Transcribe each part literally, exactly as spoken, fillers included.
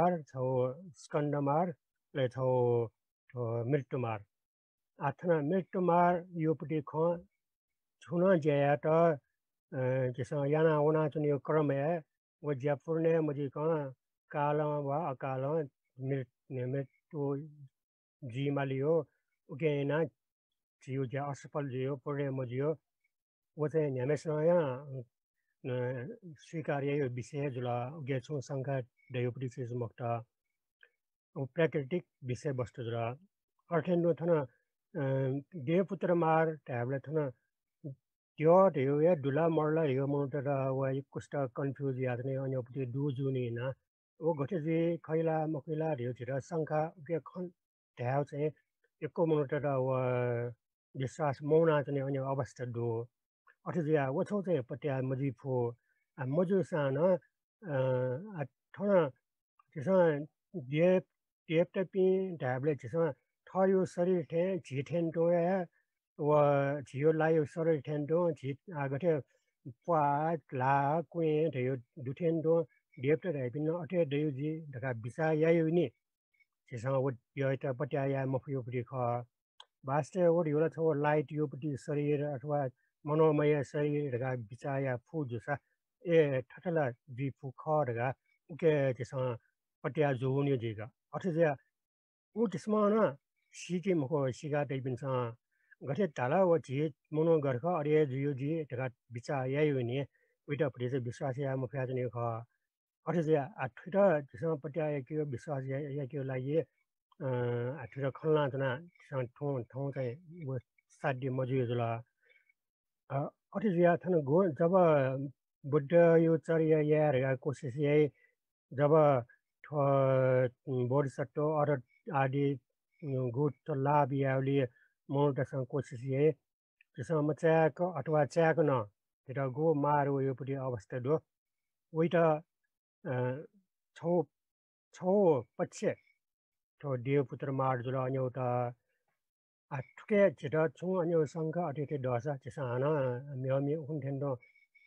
मार, छौ स्कन्द मार, अले छौ, अ, मृत्यु मार। आ, थन मृत्यु मार योपति खँ छुं नं ज्या यात, अ, झीसं याना वनाच्वनीगु क्रमय् व ज्या पूर्ण याये मजुइकं कालं वा अकालं मृ-, मृत्यु जुइ मालीगु, उकिं यानाः झीगु ज्या असफल जुइगु, पूर्ण याये मजुइगु। व चाहिँ न्ह्याम्हेसिनं नं, अ, स्वीकार याइगु विषय जुल, उकी छुं शंका दइगुपति चिज मखुत। व प्राकृतिक विषयवस्तु जुल। अथे थें तुं थन, अ, देवपुत्र मार धायेबलय् थन द्यः धयागु हे दु ला मदु ला धयागु मनूतय्त व यक्वसित confuse याःथें अन्योपति दु जूगुलिं यानाः व गथे जुइ, खइ ला मखु ला धयागु झीत शंका, उकी खँ धायेगु चाहिँ यक्व मनूतय्त व विश्वास मवनाच्वने अन्यो अवस्था दु। अथे जुयाः व छौ चाहिँ पत्याः मजुइ फु। आ, मजूसां नं, अ, आ, थन झीसं देव-, देवतापिं धायेबलय् झीसं थःगु शरीर थें झी थें तुं हे व झीगु लाइगु शरीर थें तुं झी, आ, गथे प्वाः, ल्हाः, क्वँय् धयागु दु थें तुं देवता धाइपिं नं अथे दइगु जुइ धकाः बिचाः याइगु नि। झीसं व द्यःयात पत्याः याये मफुइगुपति खः। वास्तवय् व धयागु ला छौ light योपति शरीर अथवा मनोमय शरीर धकाः बिचाः याये फु जूसा, ए, थथे ला जुइ फु खः धकाः उकी झीसं पत्याः जूगु नि जुइगु। अथे जुयाः व किसिमं नं सीके मखु, सीका तइपिन्सं गथे धाल व झी मनूगत खः, अथे हे जुइगु जुइ धकाः बिचाः याइगु नि, वइत भतिचा विश्वास याये मफयाच्वनीगु खः। अथे जुयाः आ थुइत झीसं पत्याः याकेगु, विश्वास या-, याकेगु लागि, अ, आ थुइत खँ ल्हानाच्वनाः झीसं थौं, थौं चाहिँ व साध्य मजुइगु जुल। अ, अथे जुयाः थन गु-, जब बुद्धयागु चर्या याये धकाः कोसिस याइ, जब थ्व, उम्, बोधिसत्व अथ आदि, उम्, गु थ्व लाभ यायेगुली मनूतय्सं कोसिस याइ, झीसं मचाय्क अथवा चाय्क नं झीत गु मार वइगुपति अवस्था दु। वइत, अ, छौ, छौ पक्ष थ्व देवपुत्र मार जुल अन्योत। आ, थुके झीत छुं अन्यो शंका अथे अथे दःसा झीसं हानं म्हिगः म्हि उखुन्हु थें तुं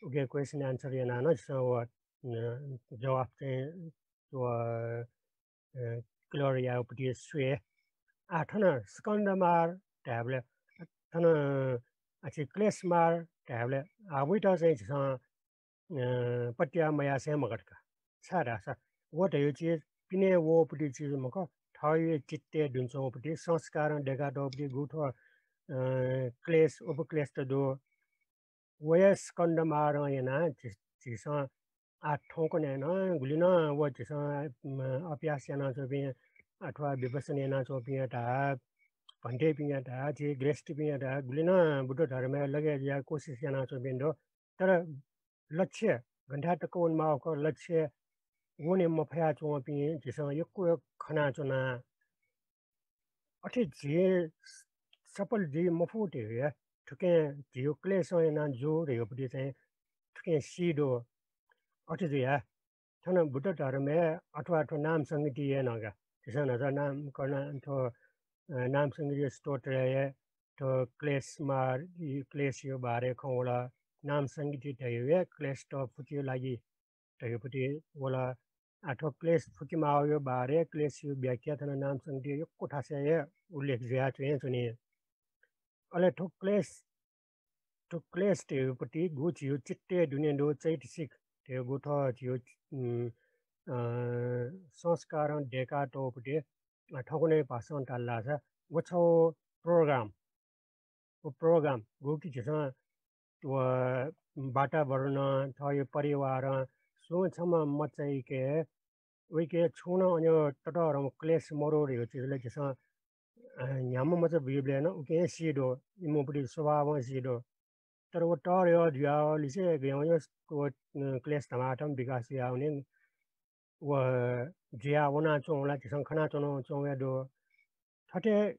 उके question answer यानाः नं झीसं व, अ, जवाफ चाहिँ व, अ, clear यायेगुपति स्वये। आ, थन स्कन्ध मार धायेबलय्, थन, आ, झी क्लेश मार धायेबलय्, आ, वइत चाहिँ झीसं, अ, पत्याः मयासें मखु का। छाय्धाःसा व धयागु चिज पिने वःगुपति चिज मखु, थःगु चित्तय् दुने च्वंगुपति, संस्कारं दय्कातःगुपति गु थ्व, अ, क्लेश, उपक्लेशत दु। व हे स्कन्ध मारं यानाः झी-, झीसं आ थौंकन्हय् नं गुलि नं व झीसं, म, अभ्यास यानाच्वंपिं अथवा विपश्यना यानाच्वंपिंयात, भन्तेपिंयात, झी गृहस्थीपिंयात गुलि नं बुद्ध धर्मय् लगे जुयाः कोसिस यानाच्वंपिं दु। तर लक्ष्य गन थाय् तक वनेमाःगु खः, लक्ष्य वने मफयाच्वंपिं झीसं यक्व खनाच्वना। अथे झी सफल जुइ मफु धयागु हे थुकिं झीगु क्लेशं यानाः जू धयागुपति चाहिँ थुकिं सी दु। अथे जुयाः थन बुद्ध धर्मय् अथवा थ्व नाम संगीतिइ नं का, झीसं न्हाचः नामकरण थ्व, अ, नाम संगीति स्तोत्रय् थ्व क्लेश मार, क्लेशया बारे खँ वल। नाम संगीति धयागु हे क्लेशत फुकेगु लागि धयागुपति वल। आ थ्व क्लेश फुकेमाःगु बारे क्लेशया व्याख्या थन नाम संगीतिइ यक्व थासय् हे उल्लेख जुयाच्वनी च्वनी। अले थ्व क्लेश, थ्व क्लेश धयागुपति गु झीगु चित्तय् दुने दु चैतसिक धयागु थ्व झीगु, उम्, अ, संस्कारं दय्कातःगुपति, अ, थौंकन्हय् भाषां धाल धाःसा व छगू program। व program गुकी झीसं व वातावरणं, थःगु परिवारं सुं छम्ह मचाइके, वइके छुं नं अन्यो ततःधंगु क्लेश मदु धयागु चिजलय् झीसं, अ, न्ह्याम्ह मचा बुइबलय् नं उकिं सी दु, इमिगुपति स्वभावं सी दु। तर व तःधंगु जुयावंलिसे गय् वने व, अ, क्लेश धमाधम विकास जुयावने व जुया वनाच्वंगु ला झीसं खनाच्वनाच्वंगु हे दु। थथे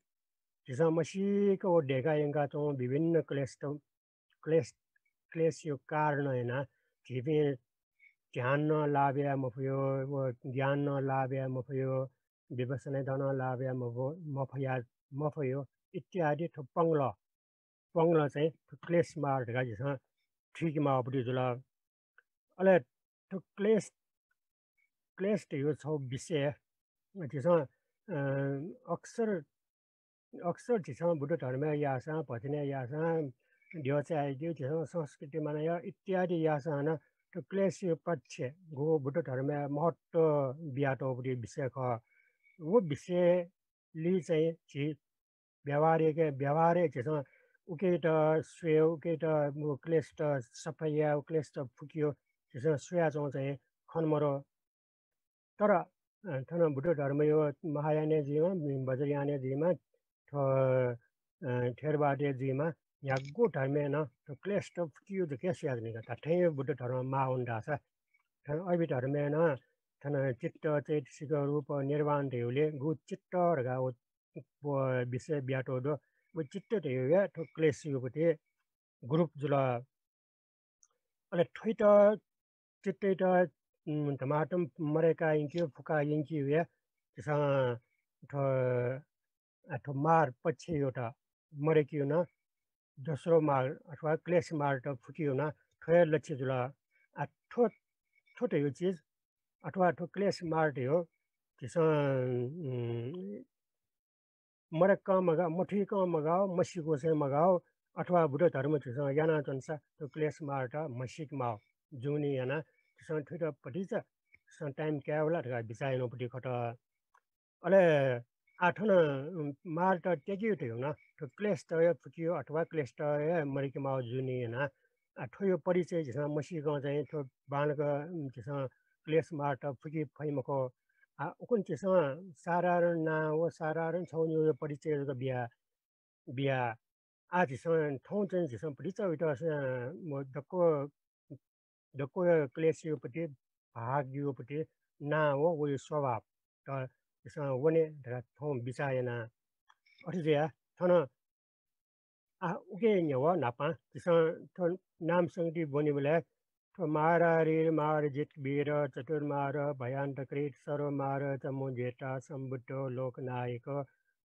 झीसं मसीक व दय्का यंकाच्वंगु विभिन्न क्लेशत, क्लेश, क्लेशया कारणं यानाः झीपिं ध्यानं नं लाभ याये मफयो, व ज्ञानं नं लाभ याये मफयो, विपश्यनायात नं लाभ याये मफयो, मफया, मफयो इत्यादि थ्व पंगलः, पंगलः चाहिँ थ्व क्लेश मार धकाः झीसं थुइके माःगुपति जुल। अले थ्व क्लेश, क्लेश धइगु छगू विषय। झीसं, अ, अक्सर, अक्सर झीसं बुद्ध धर्मय् याःसां, भजनय् याःसां, द्यःचाय् झीसं संस्कृति मानय् इत्यादि याःसां नं थ्व क्लेशया पक्ष गु बुद्ध धर्मय् महत्त्व बियातःगु विषय खः। व विषयलय् चाहिँ झी व्यवहारय्, व्यवहारय् झीसं उकियात स्वये, उकियात व क्लेशत सफा याये, व क्लेशत फुकियो झीसं स्वयाच्वंगु चाहिँ खने मदु। तर, अ, थन बुद्ध धर्मय् महायानय् जुइमा, वज्रयानय् जुइमा, थ्व, अ, थेरवादय् जुइमा, न्ह्यागु धर्मय् नं थ्व क्लेशत फुकियो जक स्वयाच्वनी का। धात्थें बुद्ध धर्म माः वन धाःसा, थन अभिधर्मय् नं थन चित्त, चैतसिक, रूप, निर्वाण धइगुलिं गु चित्त धकाः व, व विषय बियातःगु दु। व चित्त धइगु हे थ्व क्लेशया पति group जुल। अले थ्वइत, चित्तइत, उम्, धमाधम मदय्‌का यंकियो, फुका यंकियो हे झीसं थ्व, अ, थ्व मार पक्षयात मदय्‌कियो नं दोस्रो मार अथवा क्लेश मारत फुकियो नं थ्व हे लक्ष्य जुल। आ, थ्व, थ्व धइगु चिज अथवा थ्व क्लेश मार धइगु झीसं, उम्, मदय्‌कं मगाः, मथुइकं मगाः, मसीकुसें मगाः, अथवा बुद्ध धर्म झीसं यानाच्वंसा थ्व क्लेश मारत म्हसीके माः जुनि यानाः झीसं थुइत भतिचा झीसं time काये वल धकाः बिचाः यानागु पति खः। अले आः थन, उम्, मारत त्याकियो धइगु नं थ्व क्लेशत हे फुकियो अथवा क्लेशत हे मदय्‌के माः जुनि यानाः आ, थ्वयो परिचय झीसं मसीकं चाहिँ थ्व बांलाक, उम्, झीसं क्लेश मारत फुके फइ मखु। आ, उखुन्हु झीसं साधारण नां व साधारण छगू निगूयो परिचय जक बिया, बिया। आ, झीसं थौं चाहिँ झीसं भतिचा उइत, अ, म दक्व, दक्व क्लेशयो पति, भागयो पति नां व वयो स्वभाव त झीसं वने धकाः थौं बिचाः याना। अथे जुयाः थन आ, उके न्ह्यः न्हापां झीसं थ्व नाम संगति ब्वनीबलय् थ्व मारारिर मारजित वीर चतुर्मार भयान्तकृत सर्वमार चमूजेता संबुद्धो लोकनायक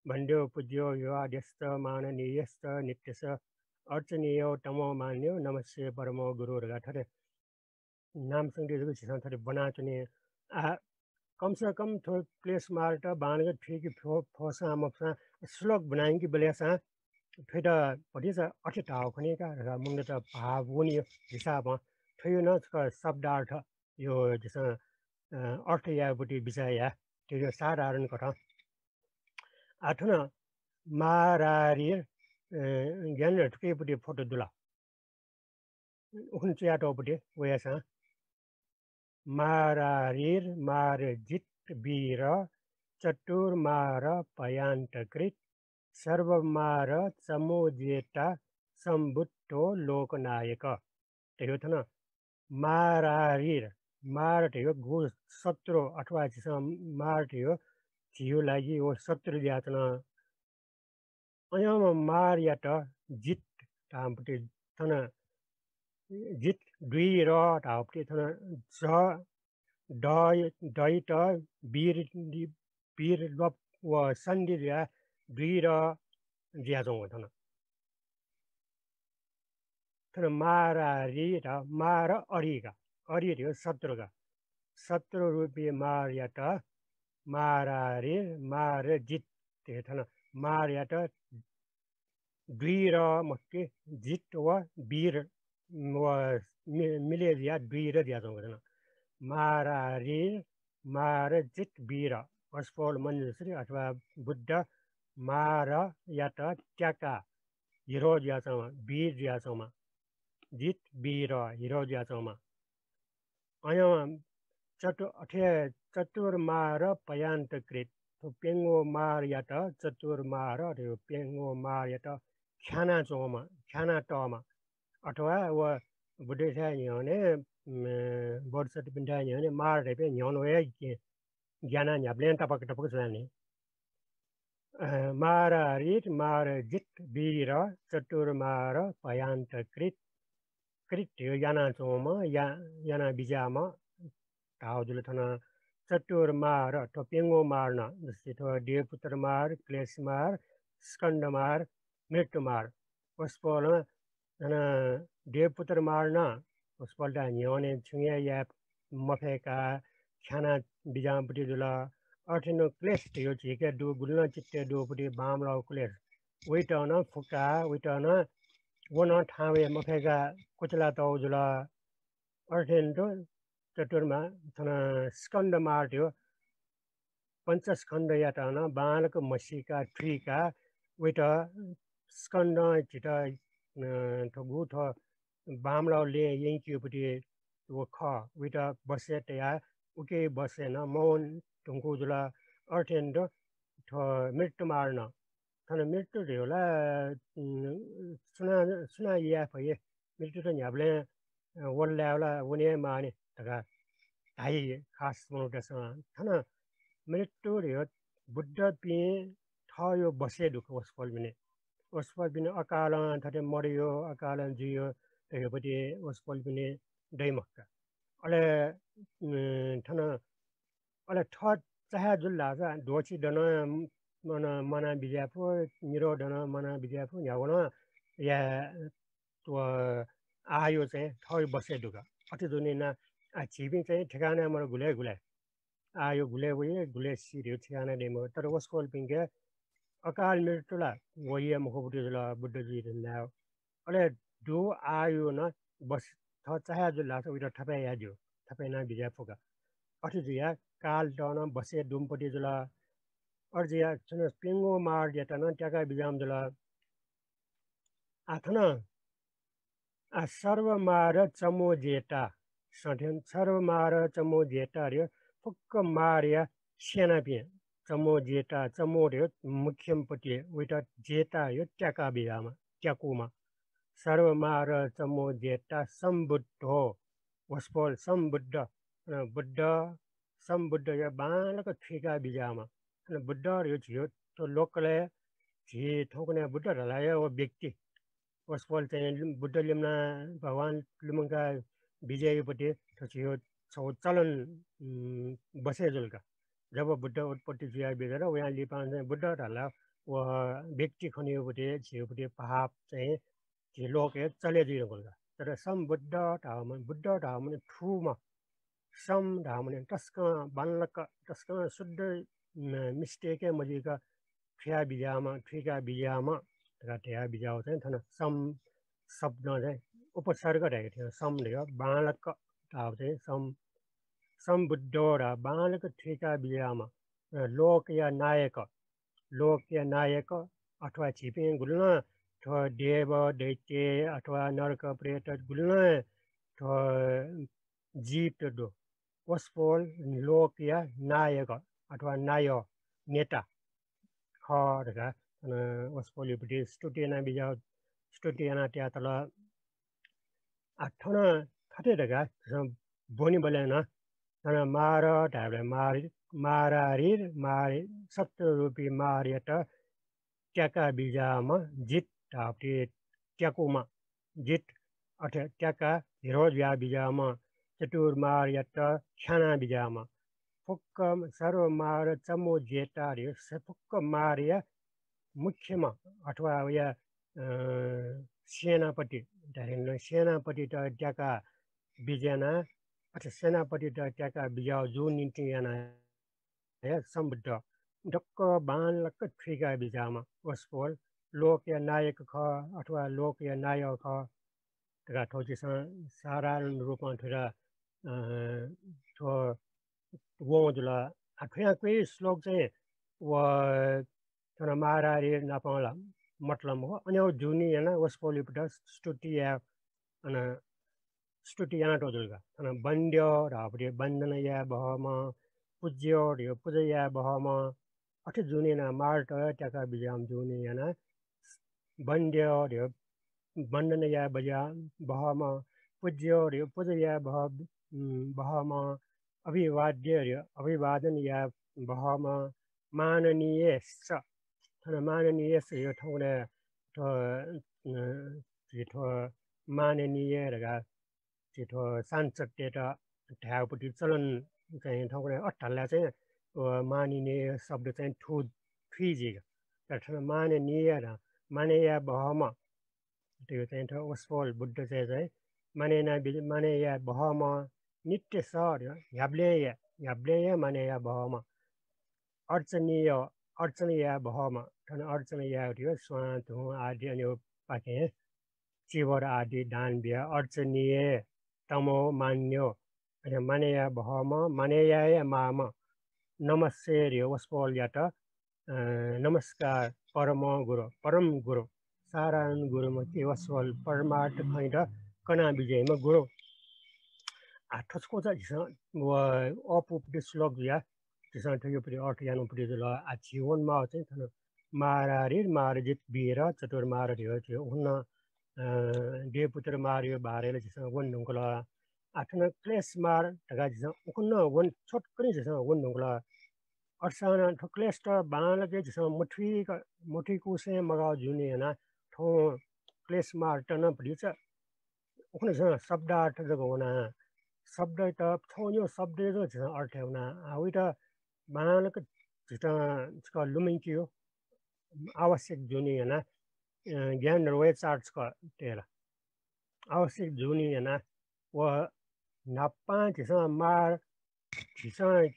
वन्द्यो पूज्यो यो आद्यश्च माननीयश्च नित्यश अर्चनीयो तमो मान्यो नमस्ये परमो गुरु धकाः थथे नाम संगति जक झीसं थथे ब्वनाच्वने। आ, कम से कम थ्व क्लेश मारत बांलाक थुइके फ्व-, फ्वःसां मफुसां श्लोक ब्वना यंकेबलय् सां थुइत भतिचा अथे धाःगु खनी का धकाः मनूत भाव वनी हिसाबं थुयो नं छकः शब्दार्थ यो झीसं, अ, अर्थ याये पति बिचाः याये, थुयो साधारण कथं। आ, थन मारारिर, अ, ज्ञान थुके पति photo दुला। उखुन्हु च्वयातःगु पति वयासां मारारिर मारजित वीर चतुर्मार भयान्तकृत सर्वमार चमूजेता संबुद्धो लोकनायक। धयो थन मारारिर, मार धयो गु शत्रु अथवा झीसं मार धयो झीयो लागि व शत्रु जुयाच्वन। अय्‌नं मारयात जित धाःगु पति थन जित द्वीर धाःगु पति थन ज, द, दइत वीर, वीर लोप व सन्धि जुयाः द्वीर जुयाच्वंगु थन। थन मारारिर, मार अरिका, अरिर यो शत्रुका। शत्रु रूपी मारयात मारारिर, मारजित धयो थन मारयात द्वीर मखु कि जित व वीर व मि-, मिले जुयाः द्वीर जुयाच्वंगु थन। मारारिर मारजित वीर। वसपोल मञ्जुश्री अथवा बुद्ध मारयात त्याका hero जुयाच्वंम्ह, वीर जुयाच्वंम्ह, जित वीर hero जुयाच्वंम्ह। अय्‌नं चतु-, अथे चतुर्मार भयान्तकृत, थ्व प्यंगू मारयात चतुर्मार, अथे प्यंगू मारयात ख्यानाच्वंम्ह, ख्यानातःम्ह, अथवा व बुद्ध थाय् न्ह्यःने, अ, बोधिसत्वपिन्थाय् न्ह्यःने मार धइपिं न्ह्यःने वयाः ग्यानाः न्ह्याबलें टपक टपक च्वनानि। अ, मारारिर मारजित वीर चतुर्मार भयान्तकृत। कृत धयो यानाच्वंम्ह, या-, याना बिज्याःम्ह धाःगु जुल थन। चतुर्मार, थ्व प्यंगू मार नं, जस्तै थ्व देवपुत्र मार, क्लेश मार, स्कन्ध मार, मृत्यु मार। वसपोलं थन देवपुत्र मार नं वसपोलयात न्ह्यःने छुं हे याये मफय्‌का, ख्याना बिज्याःम्ह पति जुल। अथे नं क्लेश धयो झीके दु, गुलि नं चित्तय् दुगु पति बांमलाःगु क्लेश। वइत नं फुकाः, वइत नं व नं थाहां वये मफय्काः कुचला तःगु जुल। अथे नं दु चतुर्मार, थन स्कन्ध मार धयो पञ्चस्कन्धयात नं बांलाक म्हसीका थुइका वइत स्कन्धं झीत, अ, थ्व गु थ्व बांमलाःगु लँय् यंकीगु पति व खः। वइत बसय् तयाः उकी बसय् नं मवने धुंकूगु जुल। अथे नं दु थ्व मृत्युमार नं। थन मृत्यु धयो ला, उम्, सुनां, सुनां याये फइ? मृत्युत न्ह्याबलें, अ, वल धायेबलय् वने हे माःनि धकाः धाइ खास मनूतय्सं। थन मृत्यु धयो बुद्धपिं थःयो बसय् दुक वसपोलपिनि। वसपोलपिनि अकालं थथे मदयो, अकालं जुयो धयो पति वसपोलपिनि दइ मखुत। अले, उम्, थन अले थः चाह्या जुल धाःसा द्वःछि दनं मन, मना बिज्याये फु, निद्वः दनं मना बिज्याये फु, न्ह्यागु नं या, व आःयो चाहिँ थःयो बसय् दुक। अथे जूनिं नं, आ, झीपिं चाहिँ ठेकाना मदु गुलय् गुलय्। आःयो गुलय् वइ, गुलय् सी धयो ठेकाना दइ मखु। तर वसपोलपिंके अकाल मृत्यु ला वइ हे मखु पति जुल बुद्ध जुइ धुन धायेगु। अले दु आःयो नं बस थः चाह्या जुल धाःसा वइत थपय् याये ज्यू, थपय् याना बिज्याये फुक। अथे जुयाः कालत नं बसय् दुम्ह पति जुल। अथे जुयाः थन प्यंगू मारयात नं त्याका बिज्याःम्ह जुल। आः थन, आः सर्व मार चमू जेता, सथें सर्व मार चमू जेता धयो फुक्क मारया सेनापिं, चमू जेता, चमू धयो मुख्यम्ह पति, वइत जेता धयो त्याका बिज्याःम्ह, त्याकूम्ह। सर्व मार चमू जेता सम्बुद्धो, वसपोल सम्बुद्ध, अ, बुद्ध, सम्बुद्धया बांलाक थुइका बिज्याःम्ह। अन बुद्ध धयो झीयो थ्व लोकलय् झी थौंकन्हय् बुद्ध धाल हे व व्यक्ति। वसपोल चाहिँ लि-, बुद्ध लिमना भगवान लुमंका बिज्याःयो पति थ्व झीयो छगू चलन, उम्, बसय् जुल का। जब बुद्ध उत्पत्ति जुया बिज्यात, वयां लिपा चाहिँ बुद्ध धाल व व्यक्ति खनेयो पति, झीयो पति भाव चाहिँ झी लोकय् चले जुइ धुंकल का। तर सम्बुद्ध धाःम्ह, बुद्ध धाःम्ह थुम्ह, सम धाःम्ह तसकं बांलाक, तसकं शुद्ध, म-, mistake हे मजुइक थुया बिज्याःम्ह, थुइका बिज्याःम्ह धकाः धया बिज्याःगु चाहिँ थन सम शब्दं चाहिँ उपसर्ग धाइगु थें सम धयो बांलाक धाःगु चाहिँ सम, सम्बुद्धो धाः बांलाक थुइका बिज्याःम्ह, अ, लोकया नायक, लोकया नायक अथवा झीपिं गुलि नं थ्व देव, दैत्य अथवा नरक, प्रेत गुलि नं थ्व जीवत दु। वसपोल लोकया नायक अथवा नायः, नेता खः धकाः, अ, वसपोलयो पति स्तुति याना बिज्याः, स्तुति याना त्यातल। आ, थन थथे धकाः झीसं ब्वनीबलय् नं थन मार धायेबलय् मार, मारारिर, मार, शत्रु रूपी मारयात त्याका बिज्याःम्ह जित धाःपति त्याकूम्ह जित, अथे त्याका हिरो जुया बिज्याःम्ह चतुर्मारयात ख्याना बिज्याःम्ह। फुक्क सर्व मार चमू जेता धयो स-, फुक्क मारया मुख्यम्ह अथवा वया, अ, सेनापति धाःसा सेनापतित त्याका बिज्याना, अथे सेनापतित त्याका बिज्याः जू निंतिं याना हे सम्बुद्ध दक्व बांलाक थुइका बिज्याःम्ह वसपोल लोकया नायक खः अथवा लोकया नायः खः धकाः थ्व झीसं साधारण रूपं थुइका, अ, थ्व वं जुल। आ, थुयां क्वय् श्लोक चाहिँ व थन मारारि नापं ला मतलब मखु। अन्यौ जूनिं याना वसपोलयो पति स्तुति याये, अन स्तुति याना तःजुल का। थन वन्द्य धाःपति वन्दना याये बहःम्ह, पूज्य धयो पूजा याये बहःम्ह, अथे जूनिं याना मारत त्याका बिज्याःम्ह जूनिं याना वन्द्य धयो वन्दना याये बज्या-, बहःम्ह, पूज्य धयो पूजा याये बह-, उम्, बहःम्ह, अभिवाद्य धयो अभिवादन याये बहःम्ह, माननीयश्च। थन माननीयश्च धयो थौंकन्हय् थ्व, अ, झी थ्व माननीय धकाः झी थ्व सांसदतय्त धायेगु पति चलन चाहिँ थौंकन्हय् अथे धाल चाहिँ, अ, माननीय शब्द चाहिँ थु-, थुइ जुइगु। तर थन माननीय ध-, मानय् याये बहःम्ह धयो चाहिँ थ्व वसपोल बुद्ध चाहिँ, चाहिँ मानय् याना बि-, मानय् याये बहःम्ह नित्य सः धयो न्ह्याबलें हे न्ह्याबलें हे मानय् याये बहःम्ह। अर्चनीय, अर्चना याये बहःम्ह। थन अर्चना यायेगु स्वां, धुं आदि, अन पाखें चीवर आदि दान बियाः अर्चनीय, तमो मान्यो, अथे मानय् याये बहःम्ह, मानय् याये माःम्ह। नमस्से धयो वसपोलयात, अ, नमस्कार, परम गुरु, परम गुरु, साधारण गुरु मखु, वसपोल परमार्थ खँयात कना बिज्याइम्ह गुरु। आ, थ्व छकूचा झीसं व अःपुपट्टि श्लोक जुयाः झीसं थुकिपट्टि अर्थ यानापट्टि जुल। आ, झी वनेमाःगु चाहिँ थन मारारिर्मारजित वीर चतुर्मार धयो, झी उखुन्हु, अ, देवपुत्र मारया बारें ला झीसं वने धुंकल। आ, थन क्लेश मार धकाः झीसं उखुन्हु वन, छोटकरी झीसं वने धुंकल। अथेसां थ्व क्लेशत बांलाक झीसं मथुइक, मथुइकूसें मगाः जुनि यानाः थौं क्लेश मारत नं भतिचा उखुन्हु झीसं शब्दार्थ जक वना। शब्दयात थौंनिगू शब्दया जक झीसं अर्थ याये वना। आ, वयात बांलाक झीत छकः लुमंकेगु आवश्यक जुनि यानाः, अ, ज्ञानध्वजाया chart छकः तये ला। आवश्यक जुनि यानाः व न्हापां झीसं मार, झीसं,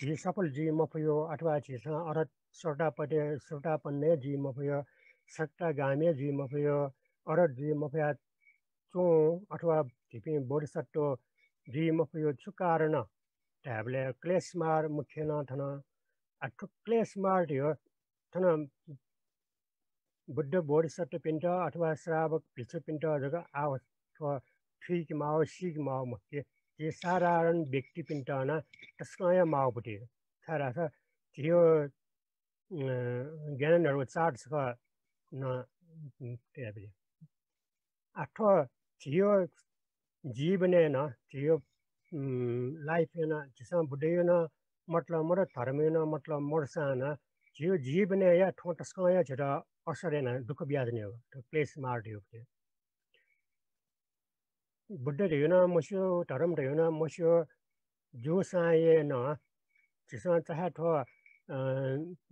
झी सफल जुइ मफयो अथवा झीसं अरहत सोतापत्ति, सोतापन्न जुइ मफयो, सकदागामी जुइ मफयो, अरहत जुइ मफया च्वं अथवा झीपिं बोधिसत्व जुइ मफयो छु कारण धायेबलय् क्लेश मार मुख्य नं थन। आ, थ्व क्लेश मार धयो थन बुद्ध बोधिसत्वपिन्त अथवा श्रावक भिक्षुपिन्त जक आव-, थ्व थुइके माःगु, सीके माःगु मखु कि, झी साधारण व्यक्तिपिन्त नं तसकं हे माःगु पति। छाय्धाःसा झीगु, अ, ज्ञानध्वजाया chart छकः नं, उम्, तयाबिल। आ, थ्व झीगु जीवनय् नं, झीगु, उम्, life-य् नं, झीसं बुद्धया नं मतलब मदु, धर्मया नं मतलब मदुसां नं, झीगु जीवनय् हे थ्वं तसकं हे झीत असर यानाः दुःख बियाच्वनीगु, थ्व क्लेश मार धयो। बुद्ध धयो नं मस्यू, धर्म धयो नं मस्यू जूसां हे नं झीसं चाहे थ्व, अ,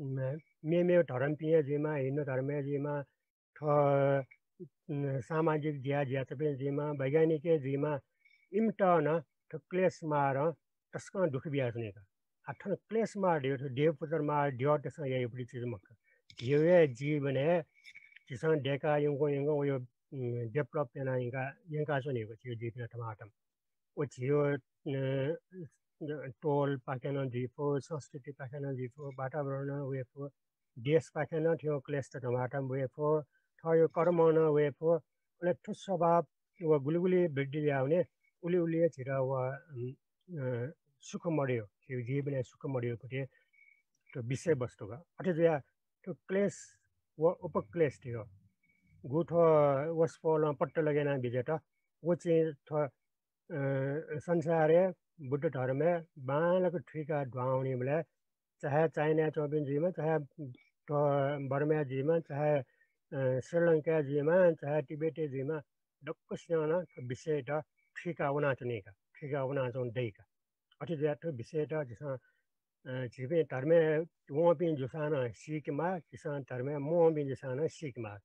मे-, मेमेगु धर्मपिं हे जुइमा, हिन्दू धर्म हे जुइमा, थ्व, अ, सामाजिक ज्या जुयाच्वंपिं जुइमा, वैज्ञानिक हे जुइमा, इमित नं थ्व क्लेश मारं तसकं दुःख बियाच्वनी का। आ, थन क्लेश मार धयो, थ्व देवपुत्र मार धयो तसकं याइपुति चिज मखु। झीगु हे जीवनय् झीसं दय्का यंकं यंकं वयो, उम्, develop याना यंका, यंकाच्वनीगु झीगु जीवनय् थमाथम। व झीगु, अ, टोलपाखें नं जुइ फु, संस्कृतिपाखें नं जुइ फु, वातावरण नं वये फु, देशपाखें नं थ्व क्लेशत थमाथम वये फु, थःगु कर्मं नं वये फु। अले थ्व स्वभाव व गुलि गुलि वृद्धि जुयावने, उलि उलि हे झीत व, उम्, अ, सुख मदयो, झीगु जीवनय् सुख मदयो पति थ्व विषयवस्तु का। अथे जुयाः थ्व क्लेश व उपक्लेश धयो गु थ्व वसपोलं पत्ता लगे याना बिज्यात। व चाहिँ थ्व, अ, संसारय् बुद्ध धर्मय् बांलाक थुइकाः दुहां वनीबलय् चाहे चाइनाय् च्वंपिं जुइमा, चाहे थ्व बर्माय् जुइमा, चाहे, अ, श्रीलंकाय् जुइमा, चाहे तिब्बतय् जुइमा, दक्वसिनं नं थ्व विषयत थुइका वनाच्वनी का, थुइका वनाच्वंगु दइ का। अथे जुयाः थ्व विषयत झीसं, अ, झीपिं धर्मय् वंपिं जूसां नं सीकेमाः, झीसं धर्मय् मवंपिं जूसां नं सीकेमाः।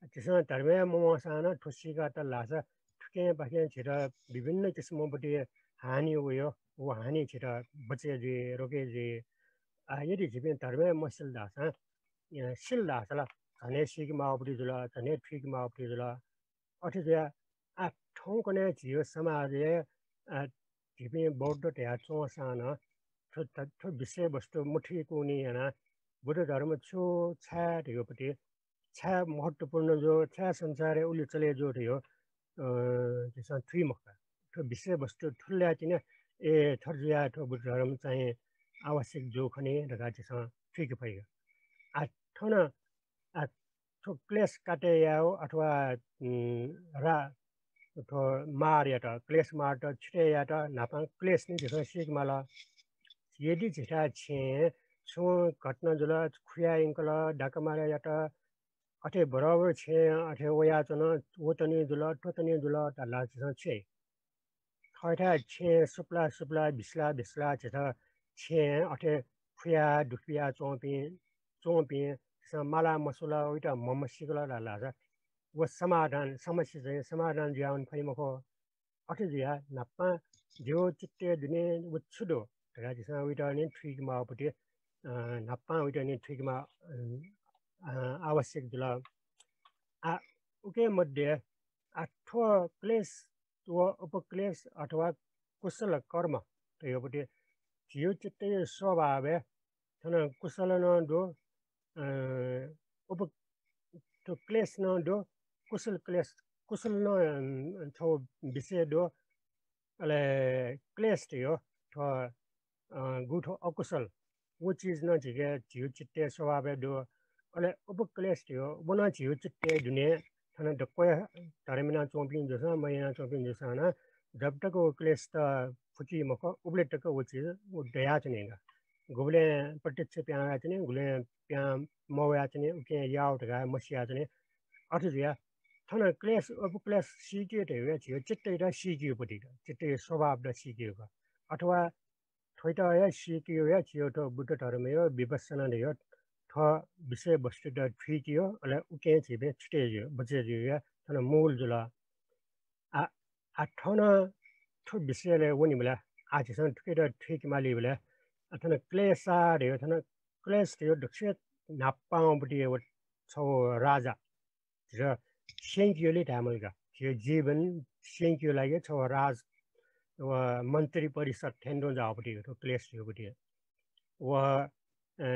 झीसं धर्मय् मवंसां नं थ्व सीकातल धाःसा थुखेंपाखें झीत विभिन्न किसिमं पति हानि वयो, व हानि झीत बचय् जुइ, रोके जुइ। आ, यदि झीपिं धर्मय् मसिल धाःसां, अ, सिल धाःसा ला झन हे सीके माःगु पति जुल, झन हे थुइके माःगु पति जुल। अथे जुयाः आ, थौंकन्हय् झीगु समाजय्, आ, झीपिं बौद्ध धया च्वंसां नं थ्व, थ्व, थ्व विषयवस्तु मथुइकूनि यानाः बुद्ध धर्म छु, छाय् धयो पति, छाय् महत्त्वपूर्ण जू, छाय् संसारय् उलि चले जू धयो, अ, झीसं थुइ मखु का। थ्व विषयवस्तु थुलि तिनि, ए, थथे जुयाः थ्व बुद्ध धर्म चाहिँ आवश्यक जू खनी धकाः झीसं थुइके फइ का। आ, थन, आ, थ्व क्लेश काटे यायेगु अथवा, उम्, रा-, थ्व मारयात, क्लेश मारत छुटे यायेत न्हापां क्लेश नि झीसं सीके माल। यदि झीथाय् छेँय् छुं घटना जुल, खुया यंकल, डाका मारे यात, अथे बरोबर छेँय् अथे वयाच्वन, व तनि जुल, थ्व तनि जुल धाल झीसं छु याइ? थःथाय् छेँय् सुप्ला सुप्ला, भिस्ला भिस्ला झीत छेँय् अथे खुया दुःख बिया च्वंपिं, च्वंपिं, झीसं माला मस्वल, वइत म्हमसीकल धाल धाःसा व समाधान, समस्या चाहिँ समाधान जुयावने फइ मखु। अथे जुयाः न्हापां जिगु चित्तय् दुने व छु दु, धकाः झीसं उइत नि थुइके माःपट्टि, अ, न्हापां उइत नि थुइके माः, अ, अ, आवश्यक जुल। आ, उके मध्ये आ, थ्व क्लेश व उपक्लेश अथवा कुशल कर्म धयापट्टि झीगु चित्तया स्वभावय् थन कुशल नं दु, अ, उप-, थ्व क्लेश नं दु, कुशल क्लेश, कुशल नं, अ, थ्व विषय दु, अले क्लेश धयागु थ्व अ, गुगु थ्व अकुशल, व चिज नं झीके झीगु चित्तया स्वभावय् दु। अले उपक्लेश धयागु, व नं झीगु चित्तय् दुने थन दक्वया धर्म यानाच्वंपिं जूसां, मयानाच्वंपिं जूसां नं जब तक व क्लेशत फुकी मखु, उबलय् तक व चिज व दयाच्वनी का। गुबलें प्रत्यक्ष पिहां वयाच्वनी, गुबलें पिहां मवयाच्वनी, उकिं याः धकाः मसियाच्वनी। अथे जुयाः थन क्लेश, उपक्लेश सीके धयागु झीगु चित्तयात सीकेगु पट्टि का, चित्तया स्वभावत सीकेगु का। अथवा थ्वयात हे सीकेगु हे झीगु थ्व बुद्ध धर्मया विपश्यना धयागु थ्व विषयवस्तुत थुइकेगु, अले उकिं झीपिं छुटे जुइगु, बचे जुइगु हे थन मूल जुल। आ, आ थन थ्व विषयलय् वनीबलय्, आ झीसं थुकियात थुइके मालीबलय्, आ थन क्लेशा धयागु, थन क्लेश धयागु दक्वसिबय् न्हापांपट्टि व छगू राजा, झीसं स्यंकेगुली धायेमाल का। झीगु जीवन स्यंकेगु लागि छगू राज व मन्त्री परिषद थें तुं जाःपट्टि थ्व क्लेश धयागुपट्टि। व, अ,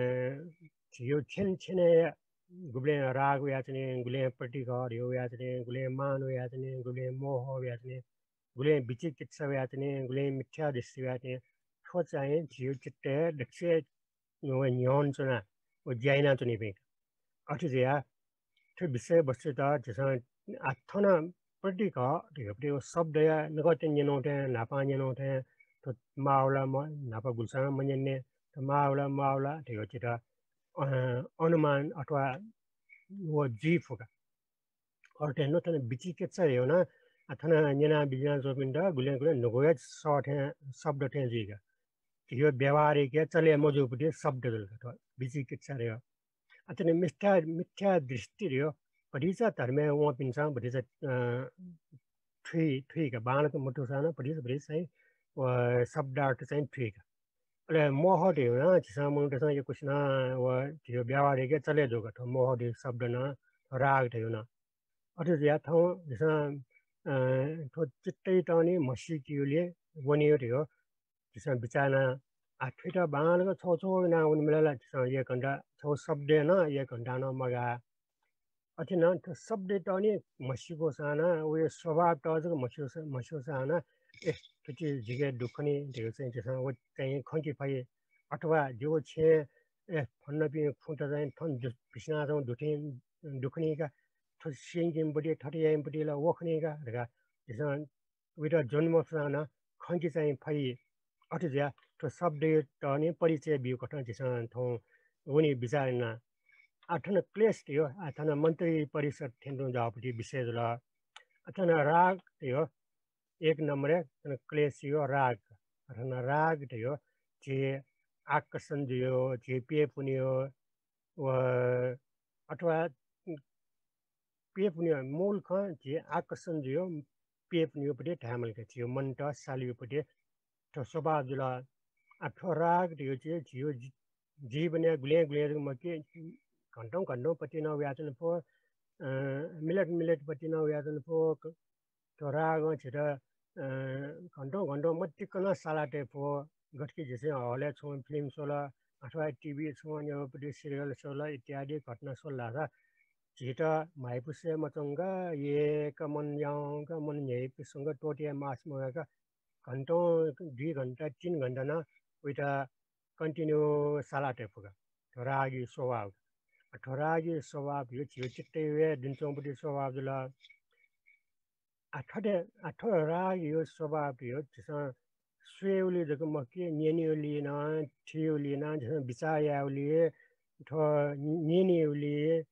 झीगु छेन छेनय् गुबलें राग वयाच्वनी, गुबलें प्रतिघ धयागु वयाच्वनी, गुबलें मान वयाच्वनी, गुबलें मोह वयाच्वनी, गुबलें विचिकित्सा वयाच्वनी, गुबलें मिथ्या दृष्टि वयाच्वनी। थ्व चाहिँ झीगु चित्तय् दक्वसिबय् व न्ह्यःने च्वनाः व ज्या यानाच्वनीपिं। अथे जुयाः थ्व विषयवस्तुत झीसं आ थन प्रतिघ धयागुपट्टि व शब्दया नकतिनि न्यनागु थें, न्हापां न्यनागु थें, थ्व माःगु ला म-, न्हापा गुलिसां मन्यने, थ्व माःगु ला ममाःगु ला धयागु झीत, अ, अनुमान अथवा व जुइ फु का। अथे हे नं थन विचिकित्सा धयागु नं, आ, थन न्यना बिज्यानाच्वंपिन्त गुलें गुलें न्हूगु हे सः थें, शब्द थें जुइ का। झीगु व्यावहारिक हे चले मजूपट्टि शब्द जुल का थ्व विचिकित्सा धयागु। आ, थन मिथ्या, मिथ्या दृष्टि धयागु भतिचा धर्मय् वंपिन्सं भतिचा, अ, थुइ, थुइ का, बांलाक मथूसां नं भतिचा, भतिचा चाहिँ व शब्दार्थ चाहिँ थुइ का। अले मोह धयागु नं झीसं मनूतय्सं यक्वसिनं व झीगु व्यावहारिक हे चले जू का थ्व मोह धयागु शब्द नं, राग धयागु नं। अथे जुयाः थौं झीसं, अ, थ्व चित्तयात नि म्हसीकेगुली वनेगु धयागु झीसं बिचाः याना, आ, थुइत बांलाक छगू छगू याना वनेबलय् ला झीसं एक घण्टा, छगू शब्दय् नं एक घण्टा नं मगाः। अथे नं थ्व शब्दयात नि म्हसीकूसां नं, वया स्वभावत जक म्हस्यूसां, म्हस्यूसां नं, ए, थुकी जिके दुःख नि धयागु चाहिँ झीसं व चाहिँ खंके फइ। अथवा जिगु छेँय्, ए, फलानापिं खुँत चाहिँ थन दु-, बिस्यानाच्वंगु दु थें, दुःख नि का, थ्व स्यंकीम्ह पट्टि, थथे याइम्ह पट्टि ला व खनी का धकाः झीसं उइत ज्वने मफुसां नं खंके चाहिँ फइ। अथे जुयाः थ्व शब्दयात नि परिचय बीगु कथं झीसं थौं वने बिचाः याना। आ, थन क्लेश धयागु, आ, थन मन्त्री परिषद थें तुं जाःपट्टि विषय जुल। आ, थन राग धयागु, एक नम्बरय् थन क्लेश धयागु राग। आ, थन राग धयागु झी आकर्षण जुइगु, झी प्यपुनेगु, व अथवा प्यपुनेगु मूल खँ झी आकर्षण जुइगु, प्यपुनेगुपट्टि धायेमाल का, झीगु मनत सालेगुपट्टि थ्व स्वभाव जुल। आ, थ्व राग धयागु झीगु जि-, जीवनय् गुलें गुलें जक मखु कि, घन्टौं घन्टौं पट्टि नं वयाच्वने फु, अ, मिनेट मिनेट पट्टि नं वयाच्वने फु, क-, थ्व रागं झीत, अ, घन्टौं घन्टौं मदिक्क नं साला तये फु। गथे कि झीसं हलय् छुं फिल्म स्वल अथवा टिभी छुं न्ह्यःपट्टि सिरियल स्वल इत्यादि घटना स्वल धाःसा झीत म्हाइपुसे मच्वंक एक मन याउँक, मन न्ह्यइपुसे च्वंक, त्वःते मास्ति मवय्क घन्टौं, दुई घण्टा, तीन घण्टा नं उइत continue साला तये फु का। थ्व रागया स्वभाव। थ्व रागया स्वभाव धयागु झीगु चित्तया दुने च्वंपट्टि स्वभाव जुल। आ, थथे, आ, थ्व रागया स्वभाव धयागु झीसं स्वयेगुली जक मखु कि, न्यनेगुली नं, थुइगुली नं, झीसं बिचाः यायेगुली, थ्व न्यनेगुली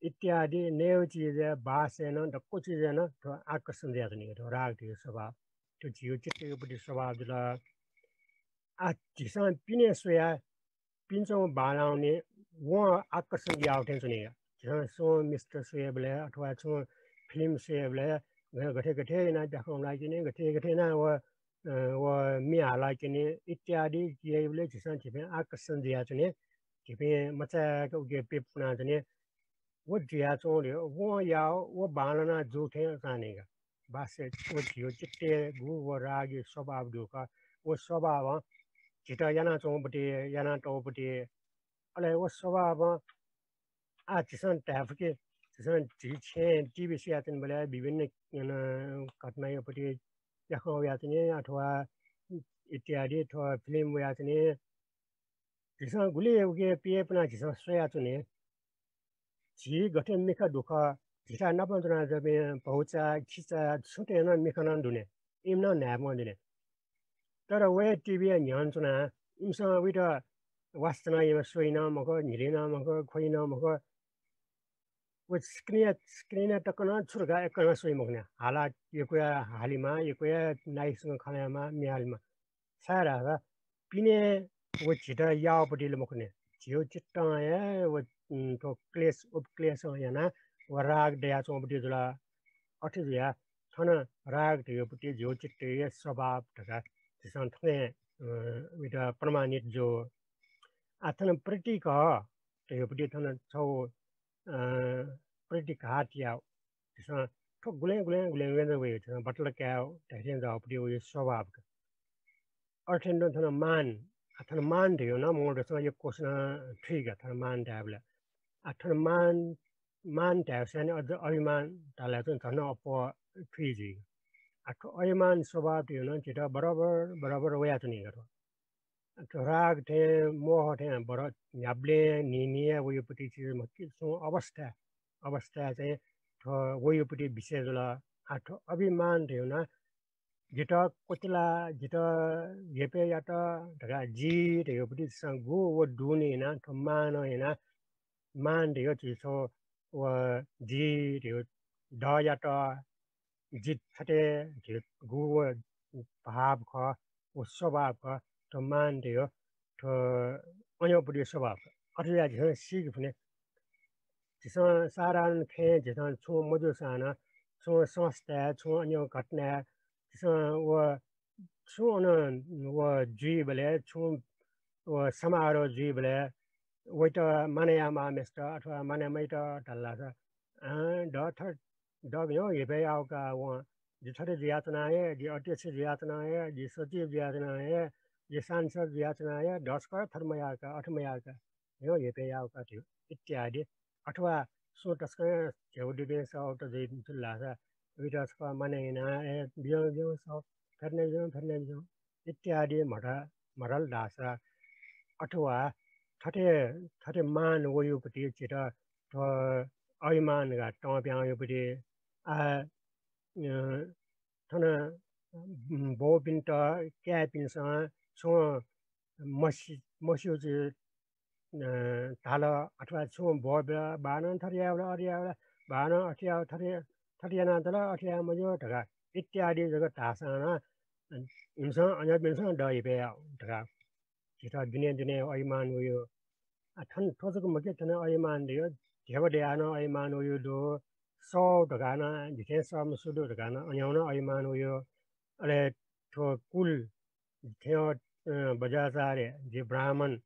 इत्यादि नयेगु चिजय्, बासय् नं, दक्व चिजय् नं थ्व आकर्षण जुयाच्वनीगु थ्व राग धयागु स्वभाव। थ्व झीगु चित्तयागुपट्टि स्वभाव जुल। आ, झीसं पिने स्वयाः पिने च्वंगु बांलाःगु नि वं आकर्षण याःगु थें च्वनी का। झीसं छुं मिस्टर स्वयेबलय् अथवा छुं फिल्म स्वयेबलय् ग-, गथे गथे यानाः ब्याखं लाइके नि, गथे गथे यानाः व अ, व म्ये हालाक्यने इत्यादि याइबलय् झीसं झीपिं आकर्षण जुयाच्वने, झीपिं मचाय्क उके प्यपुनाच्वने। व जुयाच्वंगु, वं याः, व बांलाना जू थें चाःनिगा। बासे व झीगु चित्तय् गु व रागया स्वभाव दु का, व स्वभावं झीत यानाच्वंगुपट्टि, यानातःगुपट्टि, अले व स्वभावं आः झीसं धाये फु कि, झीसं झी छेँय् टिभी स्वयाच्वनीबलय् विभिन्न, अन, घटनायापट्टि याकनं वयाच्वनी अथवा इत्यादि थ्व फिल्म वयाच्वनी। झीसं गुलि उके प्यपुनाः झीसं स्वयाच्वनी। झी गथे मिखा दु खः, झीथाय् नापं च्वनाच्वंपिं भौचा, खिचा, छुँत नं मिखा नं दु नि, इमिसं नं न्हाय्पं दु नि। तर वया टिभीया न्ह्यःने च्वनाः इमिसं वइत वासना यानाः स्वइ नं मखु, न्हिलि नं मखु, ख्वइ नं मखु। व screen-या, screen-या तक नं छु धकाः यक्व नं स्वइ मखु नि। हाला यक्वया हालेमाः, यक्वया नाइसं खँ ल्हायेमाः, म्ये हालेमाः। छाय्धाःसा पिने व झीत याःगुपट्टि ला मखु नि। झीगु चित्तं हे व, उम्, थ्व क्लेश, उपक्लेशं यानाः व राग दयाच्वंगुपट्टि जुल। अथे जुयाः थन राग धयागुपट्टि झीगु चित्तया स्वभाव धकाः झीसं थन, अ, वइत प्रमाणित जू। आः थन प्रतिघात धयागुपट्टि थन छगू, अ, प्रतिघात याः। झीसं थ्व गुलें गुलें गुलें व्यंजन वइ, झीसं बट्टल काये धइथें जाःगुपट्टि वइ स्वभाव का। अथे नं थन मान, आः थन मान धयागु नं मनूतय्सं यक्वसिनं थुइका, थन मान धायेबलय्। आः थन मान, मान धायेगु स्वयाः नि अझ अभिमान धाल धाःसा झन अप्वः थुइ जुइ। आः थ्व अभिमान स्वभाव धयागु नं झीत बराबर, बराबर वयाच्वनी का थ्व। थ्व राग थें, मोह थें बरु न्ह्याबलें न्हिं न्हिं हे वइगुपट्टि चिज मखु कि, सुं अवस्था, अवस्था चाहिँ थ्व वइगुपट्टि विषय जुल। आः थ्व अभिमान धयागु नं जितः क्वचाल, जितः हेपय् यात धकाः जि धयागुपट्टि झीसं गु व दुने यानाः थ्व मानं यानाः मान धयागु झीसं व जि धयागु द यात, जि थथे धयागु गु व भाव खः, व स्वभाव खः, थ्व मान धयागु थ्व अज्याःगुपट्टि स्वभाव खः। अथे जुयाः झीसं सीके फु नि। झीसं साधारण खँय् झीसं छुं मजूसां नं, छुं संस्थाय्, छुं अन्य घटनाय् झीसं व छुं अन व जुइबलय्, छुं व समारोह जुइबलय् वइत मानय् यायेमाःम्हय्सित अथवा मानय् मयात धाल धाःसा, अँ, द थ-, द गय् हेपय् याःगु का वं, जि थथे जुयाच्वना हे, जि अध्यक्ष जुयाच्वना हे, जि सचिव जुयाच्वना हे, जि सांसद जुयाच्वना हे, दस्खत थथे मयाः का, अथे मयाः का, न्ह्यः हेपय् याःगु का धइगु इत्यादि। अथवा सुं तसकं झ्याःगु दुपिं सःत जुइ जुल धाःसा, उइत छकः मानय् यानाः, ए, बिज्याहुँ, बिज्याहुँ सः, फ्यातुना बिज्याहुँ, फ्यातुना बिज्याहुँ इत्यादि म्हत-, म्हतल धाःसा, अथवा थथे, थथे मान वइगुपट्टि झीत थ्व अभिमान धकाः तं पिहां वइगुपट्टि, आ, अ, थन, उम्, बौपिन्त, काय्‌पिन्सं छुं मसि-, मस्यूगु चिज, अ, धाल अथवा छुं ब्वः बिल, बाःनं थथे यायेबलय् अथे यायेबलय्, बाःनं अथे याः, थथे, थथे यानातल, अथे याये मज्यू धकाः इत्यादि जक धाःसां नं, अ, इमिसं, अज्याःपिन्सं द हेपय् याः धकाः झीत दुने दुने अभिमान वइगु। आ, थन थ्व जक मखु, थन अभिमान दु, ध्यबा दयाः नं अभिमान वइगु दु, सः धकाः नं, जि थें सःम्ह सु दु धकाः नं, अज्याःगु नं अभिमान वइगु। अले थ्व कुल, जि थें, अ, बज्राचार्य, जि ब्राह्मण,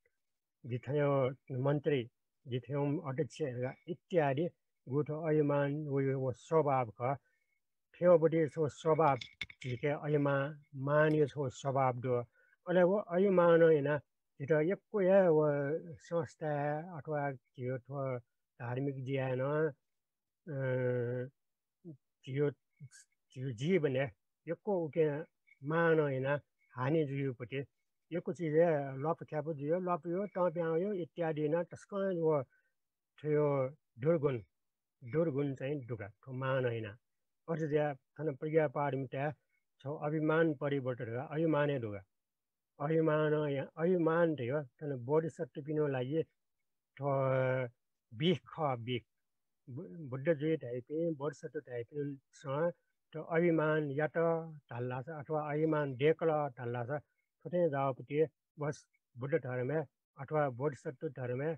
जि थें मन्त्री, जि थें अध्यक्ष धकाः इत्यादि गु थ्व अभिमान वइगु व स्वभाव खः। थ्व बडे छगू स्वभाव झीके अभिमा-, मानया छगू स्वभाव दु। अले व अभिमानं यानाः झीत यक्व हे व संस्थाय् अथवा झीगु थ्व धार्मिक ज्याय् नं, अ, झीगु, झीगु जीवनय् यक्व उकिं मानं यानाः हानि जुइगु पति, यक्व चिजय् ल्वापु ख्यापु जुइगु, ल्वापु वइगु, तं पिहां वइगु इत्यादि यानाः तसकं व थ्व दुर्गुण, दुर्गुण चाहिँ दु का, थ्व मानं यानाः। अथे जुयाः थन प्रज्ञापारमिताय् छगू अभिमान परिवर्त धकाः अभिमान हे दु का। अभिमान, अभिमान धयागु थन बोधिसत्वपिनिगु लागि थ्व बिख खः, बिख। बु-, बुद्ध जुइ धइपिं, बोधिसत्व धइपिन्सं थ्व अभिमान यात धाल धाःसा अथवा अभिमान दय्कल धाल धाःसा थुकिं जाःगु पति बस बुद्ध धर्मय् अथवा बोधिसत्व धर्मय्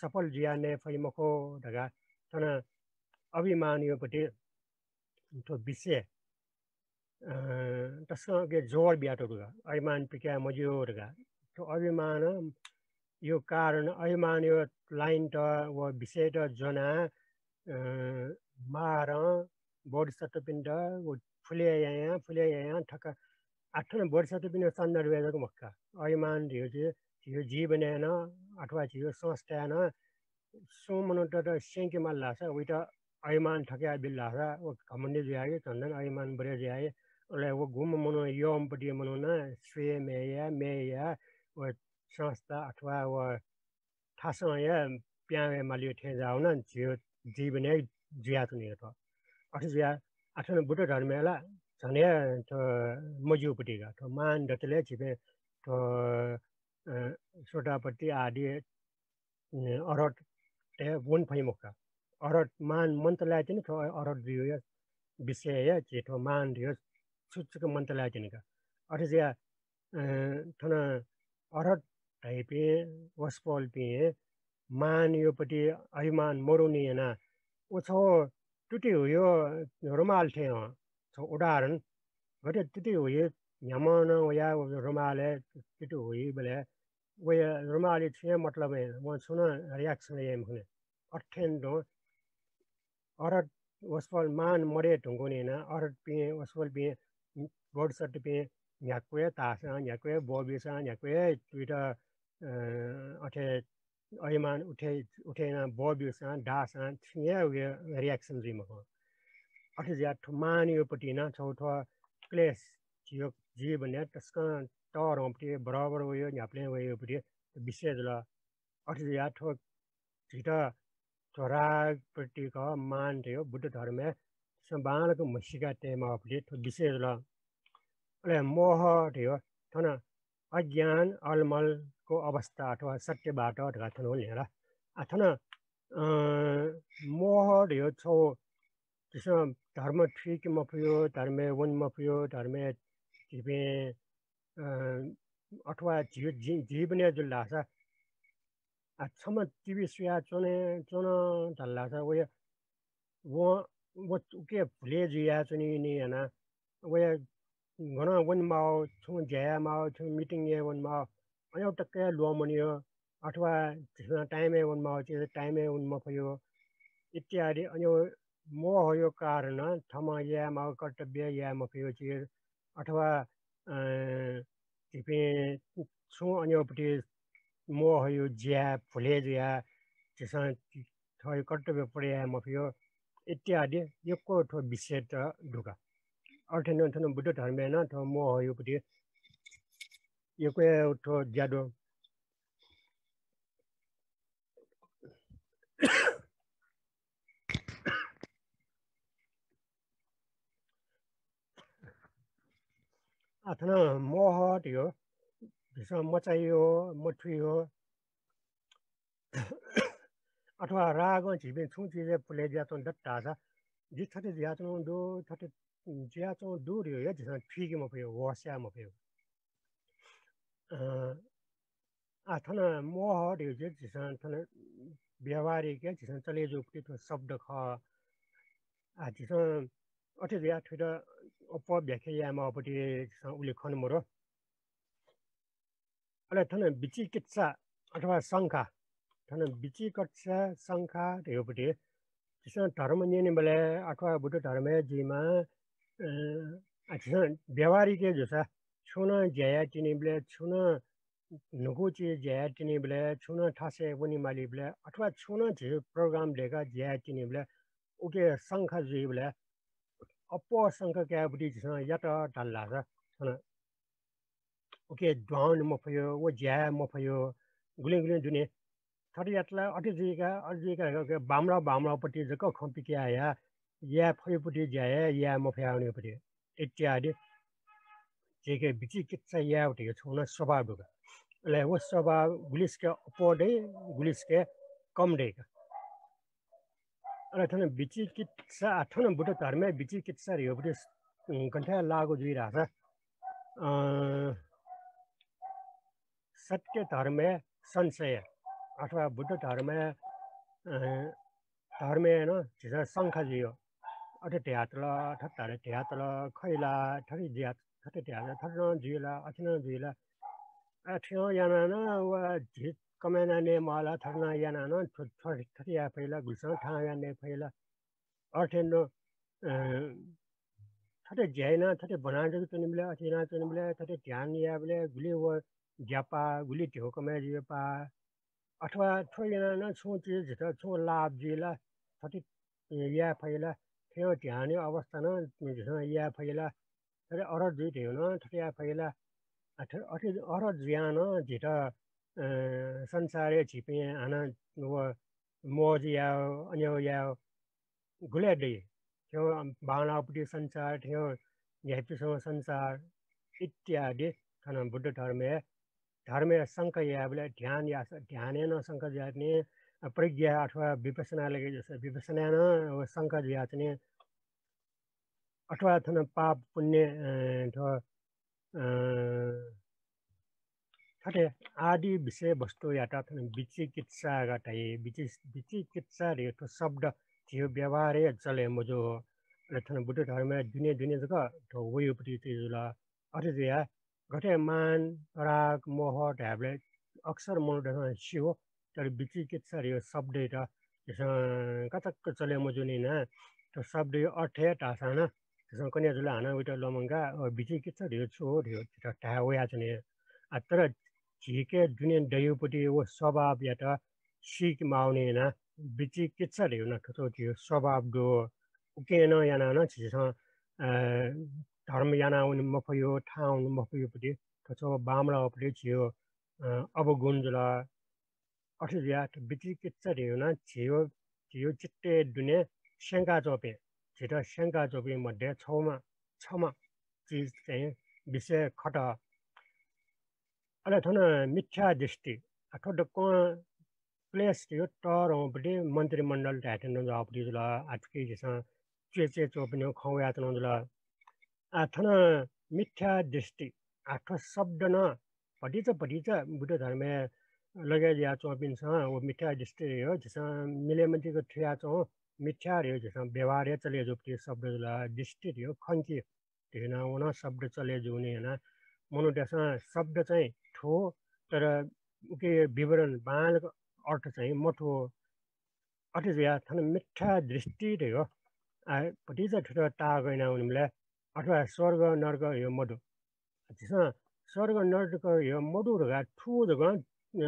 सफल जुया नये फइ मखु धकाः थन अभिमानया पति थ्व विषय तस्कं उके जोर बियातःगु का, अभिमान पिकाये मज्यू धकाः। थ्व अभिमान यो कारण, अभिमानयो लाइनत व विषयत ज्वनाः, अ, मारं बोधिसत्वपिन्त व फुले यायां, फुले यायां थका। आः थन बोधिसत्वपिन्त सन्दर्भय् जक मखु का। अभिमान धयो चाहिँ झीयो जीवनय् नं अथवा झीयो संस्थाय् नं सुं मनूतय्त स्यंके माल धाःसा, वइत अभिमान थकया बिल धाःसा, व घमण्डी जुयाः कि झन झन अभिमान बढे जुयाः कि, अले व गुम्ह मनू यःम्ह पति मनू नं स्वये मयया, मयया, व संस्था अथवा व थासं हे प्यां वये माली थें जाः वन झीयो जीवनय् जुयाच्वनी थ्व। अथे जुयाः आः थन बुद्ध धर्मय् ला झन हे थ्व मज्यूपति का। थ्व मान दतले झीपिं थ्व, अ, सोतापत्ति आदि, अ, अरहत हे वने फइ मखु का। अरहत मान मन्तलाये तिनि थ्व अरहत जुइया विषय हे झी थ्व मान धयो छुच्चुक मन्तलाये तिनि का। अथे जुयाः अ, थन अरहत धइपिं वसपोलपिं मानयो पति अभिमान मरुनि यानाः व छगू तुति हुयो रुमाल थें हं। छगू उदाहरण, गथे तुति हुयो न्ह्याम्हं नं वयाः व रुमालय् तुति हुइबलय् वया रुमालय् छुं हे मतलब हे, वं छुं नं reaction याये मखुनि। अथें तुं अरहत वसपोल मान मदये धुंकूनि यानाः अरहतपिं वसपोलपिं बोधिसत्वपिं न्ह्याक्व हे ताःसां, न्ह्याक्व हे ब्वःबिसां, न्ह्याक्व हे तुइत, अ, अथे अभिमान उठे, उठे यानाः ब्वःबिसां, दाःसां छुं हे उके reaction जुइ मखु। अथे जुयाः थ्व मानयो पति नं छगू थ्व क्लेश झीयो जीवनय् तसकं तःधंपति बराबर वयो, न्ह्याबलें वयोपति विषय जुल। अथे जुयाः थ्व झीत थ्व राग, प्रतीक, मान धयो बुद्ध धर्मय् झीसं बांलाक म्हसीका तये माःपति थ्व विषय जुल। अले मोह धयो थन अज्ञान, अलमलको अवस्था अथवा सत्यबाट धकाः थन न्ह्यला। आः थन, अ, मोह धयो छगू झीसं धर्म थुइके मफयो, धर्मय् वने मफयो, धर्मय् झीपिं, अ, अथवा झी-, जी-, जीवनय् जुल धाःसा, आः छम्ह टिभी स्वयाच्वने, च्वन धाल धाःसा वया, वं, व उके भुले जुयाच्वनीनि यानाः वया गनं वने माः, छुं ज्या याये माः, छुं meeting-य् वने माः, अय् तक हे ल्वःमनेयो, अथवा झीसं time-य् वने माः, झीसं time-य् वने मफयो इत्यादि। अय् मोहयो कारणं थःम्हं याये माःगु कर्तव्य याये मफयो चिज, अथवा, अ, झीपिं छुं अज्ञानपति मोहयो ज्याय् भुले जुयाः झीसं थःयो कर्तव्य पूरा याये मफयो इत्यादि यक्व थ्व विषयत दु का। अथे नं थन बुद्ध धर्मय् नं थ्व मोहयोपति यक्व थ्व ज्या दु। आः थन मोह धयो झीसं मचाइयो, मथुइयो, अथवा रागं झीपिं छुं चिजय् भुले जुयाच्वंगु दत धाःसा, जि थथे जुयाच्वंगु दु, थथे जुयाच्वंगु दु धयो हे झीसं थुइके मफयो, होश याये मफयो। अ, आः थन मोह धयो चाहिँ झीसं थन व्यावहारिक हे झीसं चले जूपति थ्व शब्द खः। आः झीसं अथे जुयाः थुइत अप्वः व्याख्या याये माःपति झीसं उलि खने मदु। अले थन विचिकित्सा अथवा शंका, थन विचिकित्सा शंका धयोपति झीसं धर्म न्यनेबलय् अथवा बुद्ध धर्मय् जुइमा, अ, आः झीसं व्यावहारिक हे जूसा, छुं नं ज्या याये तिनिबलय्, छुं नं न्हूगु चिज ज्या याये तिनिबलय्, छुं नं थासय् वने मालीबलय्, अथवा छुं नं झी program दय्काः ज्या याये तिनिबलय्, उके शंका जुइबलय् अप्वः शंका कायेपति झीसं यात धाल धाःसा, थन उके दुहां वने मफयो, व ज्या याये मफयो, गुलिं गुलिं दुने। थथे यात ला अथे जुइका, अथे जुइका धकाः बांमलाः बांमलाःपति जक खँ पिकयाः याये फयोपति ज्या हे याये मफयावनीपति इत्यादि। झीके विचिकित्सा यायेगु धइगु छगू नं स्वभाव दु का। अले व स्वभाव गुलिसिके अप्वः दइ, गुलिसिके कम दइ का। अले थन विचिकित्सा, थन बुद्ध धर्मय् विचिकित्सा धइगु पति, उम्, गन थाय् लागू जुइ धाःसा, अ, सत्य धर्मय् संशय अथवा बुद्ध धर्मय्, अ, धर्मय् नं झीसं शंका जुइयो। अथे धयातल, थथे धयातल, खइ ला, थथे जुया, थथे धयातल, थथे नं जुइ ला, अथे नं जुइ ला। अथे नं यानाः नं व झी कमाय् यानाः नये माः ला, थथे नं यानाः नं थ्व, थ्व, थथे याये फइ ला, गुलिसं थाहां यानाः नये फइ ला। अथे नं, अ, थथे ज्या यानाः थथे ब्वना जक च्वनेबलय्, अथे यानाः च्वनेबलय्, थथे ध्यान यायेबलय् गुलि व ज्यापा, गुलि ध्यबा कमाय् जुइपा, अथवा थ्व यानाः नं छुं चिज झीत छुं लाभ जुइ ला, थथे याये फइ ला, थ्व ध्यानया अवस्था नं झीसं याये फइ ला, थथे अरहत जुइ धइगु नं थथे याये फइ ला। अथे, अथे अरहत जुयाः नं झीत, अ, संसारय् झीपिं हानं व मौज यायेगु, अन्योल यायेगु गुलय् दइ। थ्व बांलाःपट्टि संसार, थ्व न्ह्याइपुसे वंगु संसार इत्यादि। थन बुद्ध धर्मय्, धर्मय् शंका यायेबलय् ध्यान याःसा, ध्यानय् नं शंका जुयाच्वनी, अ, प्रज्ञा अथवा विपश्यना लगे जूसा, विपश्यनाय् नं व शंका जुयाच्वनी। अथवा थन पाप पुण्य, अ, थ्व, अ, थथे आदि विषय वस्तुयात थन विचिकित्सा धाइ। विचि-, विचिकित्सा धइगु थ्व शब्द झीगु व्यवहारय् चले मजू। अले थन बुद्ध धर्मय् दुने दुने जक थ्व वइगुपट्टि जुल। अथे जुयाः गथे मान, राग, मोह धायेबलय् अक्सर मनूतय्सं स्यू, तर विचिकित्सा धइगु शब्दयात झीसं कतक्क चले मजूनि ना। थ्व शब्दया अर्थ हे धाःसां नं झीसं कन्हय् जुल हानं वइत लुमंकाः, अ, विचिकित्सा धइगु छु हो धइगु झीत धाये वयाच्वनी। आ, तर झीके दुने दइगुपट्टि व स्वभावयात सीके माःगुलिं यानाः विचिकित्सा धइगु नं थ्व छु झीगु स्वभाव दु। उकिं नं यानाः नं झीसं, अ, धर्म यानाः वने मफइगु, थाहां वने मफइगुपट्टि, थ्व छु बांमलाःगुपट्टि झीगु, अ, अवगुण जुल। अथे जुयाः थ्व विचिकित्सा धइगु नं झीगु, झीगु चित्तय् दुने स्यंकाच्वंपिं, झीत स्यंकाच्वंपिं मध्ये छम्ह, छम्ह चिज चाहिँ विषय खः। अले थन मिथ्या दृष्टि, आ, थ्व दक्वं क्लेश धइगु तःधंगुपट्टि मन्त्रिमण्डल धायेथें नं जुयागुपट्टि जुल। आ, थुकी झीसं च्वय् च्वय् च्वंपिनिगु खँ वयाच्वनागु जुल। आ, थन मिथ्या दृष्टि, आ, थ्व शब्द नं भतिचा भतिचा बुद्ध धर्मय् लगे जुयाच्वंपिन्सं व मिथ्या दृष्टि धइगु झीसं मिले मजुइक थुयाच्वंगु मिथ्या धइगु झीसं व्यवहारय् चले जूगुपट्टि शब्द जुल। दृष्टि धइगु खंकी धइगु नं व नं शब्द चले जूगुलिं यानाः मनूतय्सं शब्द चाहिँ थ्व, तर उकी विवरण बांलाक अर्थ चाहिँ मथ्व। अथे जुयाः थन मिथ्या दृष्टि धइगु, आ, भतिचा थुइत ताःगु यानाः वनेबलय् अथवा स्वर्ग नर्क धइगु मदु। झीसं स्वर्ग नर्क धइगु मदु धकाः थ्व जक, अ,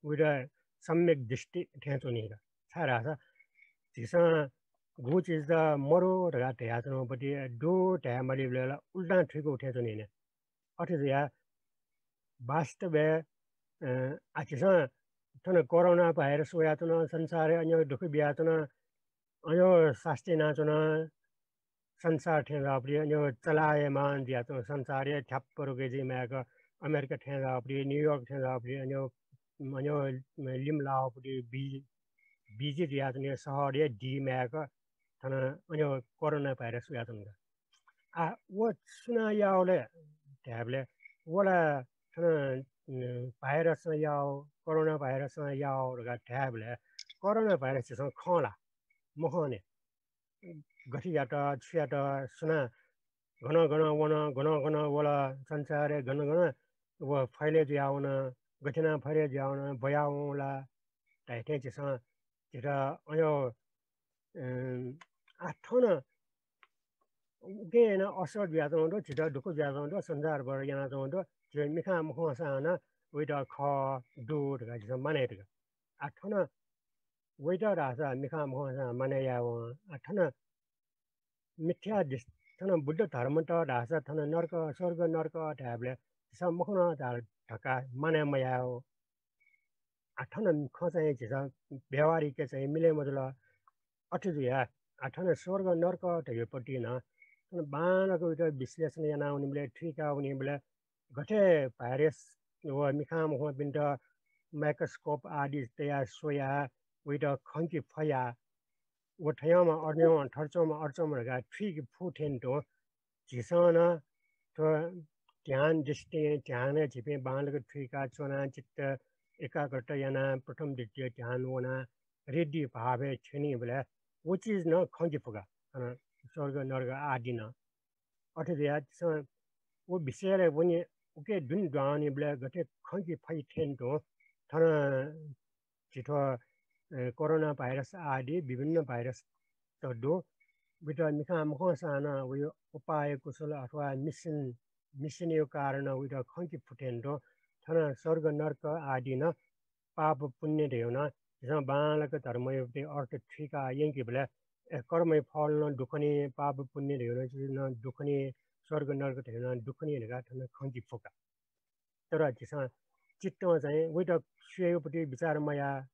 वइत सम्यक दृष्टि थें च्वनी का। छाय्धाःसा झीसं गु चिज मदु धकाः धयाच्वनागुपट्टि दु धाये मालीबलय् ला उल्टां थुइकूगु थें च्वनी ने। अथे जुयाः वास्तवय्, अ, आ, झीसं थन कोरोना भाइरस वयाच्वन, संसारय् अन्योल दुःख बियाच्वन, अन्योल सास्ती यानाच्वन, संसार थें जुयागुपट्टि अन्योल चलायमान जुयाच्वन, संसारय् ठ्याप्प रुघा जुइ माय्क, अमेरिका थें जुयागुपट्टि, न्यूयोर्क थें जुयागुपट्टि अन्योल, अन्योल लिमलाःगुपट्टि बि-, busy जुयाच्वन, शहरय् दी माय्क थन अन्योल कोरोना भाइरस वयाच्वन का। आ, व सुनां याःगु ले धायेबलय् व ला थन, अ, भाइरसं याःगु, कोरोना भाइरसं याःगु धकाः धायेबलय् कोरोना भाइरस झीसं खं ला? मखं ने। गथे यात, छु यात, सुनां gun gun one, gun gun वल, संसारय् गन गन व फैले जुयावन, गथे यानाः फैले जुयावन, ब्वयावन ला धाइथें झीसं, झीत अन्योल, अ, आ, थन उकिं यानाः असर जुयाच्वंगु दु, झीत दुःख जुयाच्वंगु दु, संसारभर यानाच्वंगु दु, झीसं मिखां मखंसां नं वइत खः दु धकाः झीसं मानय् यात का। आ, थन वइत धाःसा मिखां मखंसां मानय् यायेवं। आ, थन मिथ्या दृष्-, थन बुद्ध धर्मत धाःसा थन नर्क, स्वर्ग नर्क धायेबलय् झीसं मखन धाल धकाः मानय् मयायेवं। आ, थन खँ चाहिँ झीसं व्यवहारिक चाहिँ मिले मजुल। अथे जुयाः, आ, थन स्वर्ग नर्क धइगुपट्टि नं थन बांलाक वइत विश्लेषण यानाः वनेबलय्, थुइकाः वनेबलय् गथे भाइरस व मिखां मखंपिन्त microscope आदि तयाः स्वयाः वइत खंके फया, व थयंम्ह अज्ञम्ह, थरच्वंम्ह अरच्वंम्ह धकाः थुइके फु थें तुं झीसं नं थ्व ध्यान दृष्टिं, ध्यानय् झीपिं बांलाक थुइका च्वनाः चित्त एकाग्रता यानाः प्रथम द्वितीय ध्यान वनाः ऋद्धि भावय् थ्यनीबलय् व चिज नं खंके फु का। थन स्वर्ग नर्क आदि नं। अथे जुयाः झीसं व विषयलय् वने उके दुने दुहां वनीबलय् गथे खंके फइ थें तुं थन झी थ्व, अ, कोरोना भाइरस आदि विभिन्न भाइरस त दु। वइत मिखां मखंसां नं वया उपाय कुशल अथवा मिसन, मिसनया कारणं वइत खंके फु थें तुं थन स्वर्ग नर्क आदि नं पाप पुण्य धयागु नं झीसं बांलाक धर्मया अर्थ थुइकाः यंकेबलय्, ए, कर्मया फल नं दुखनी, पाप पुण्य धयागु नं दुखनी, स्वर्ग नर्क धयागु नं दुखनी धकाः थन खंके फु का। तर झीसं चित्तं चाहिँ वइत स्वयेगुपट्टि विचार मयाः।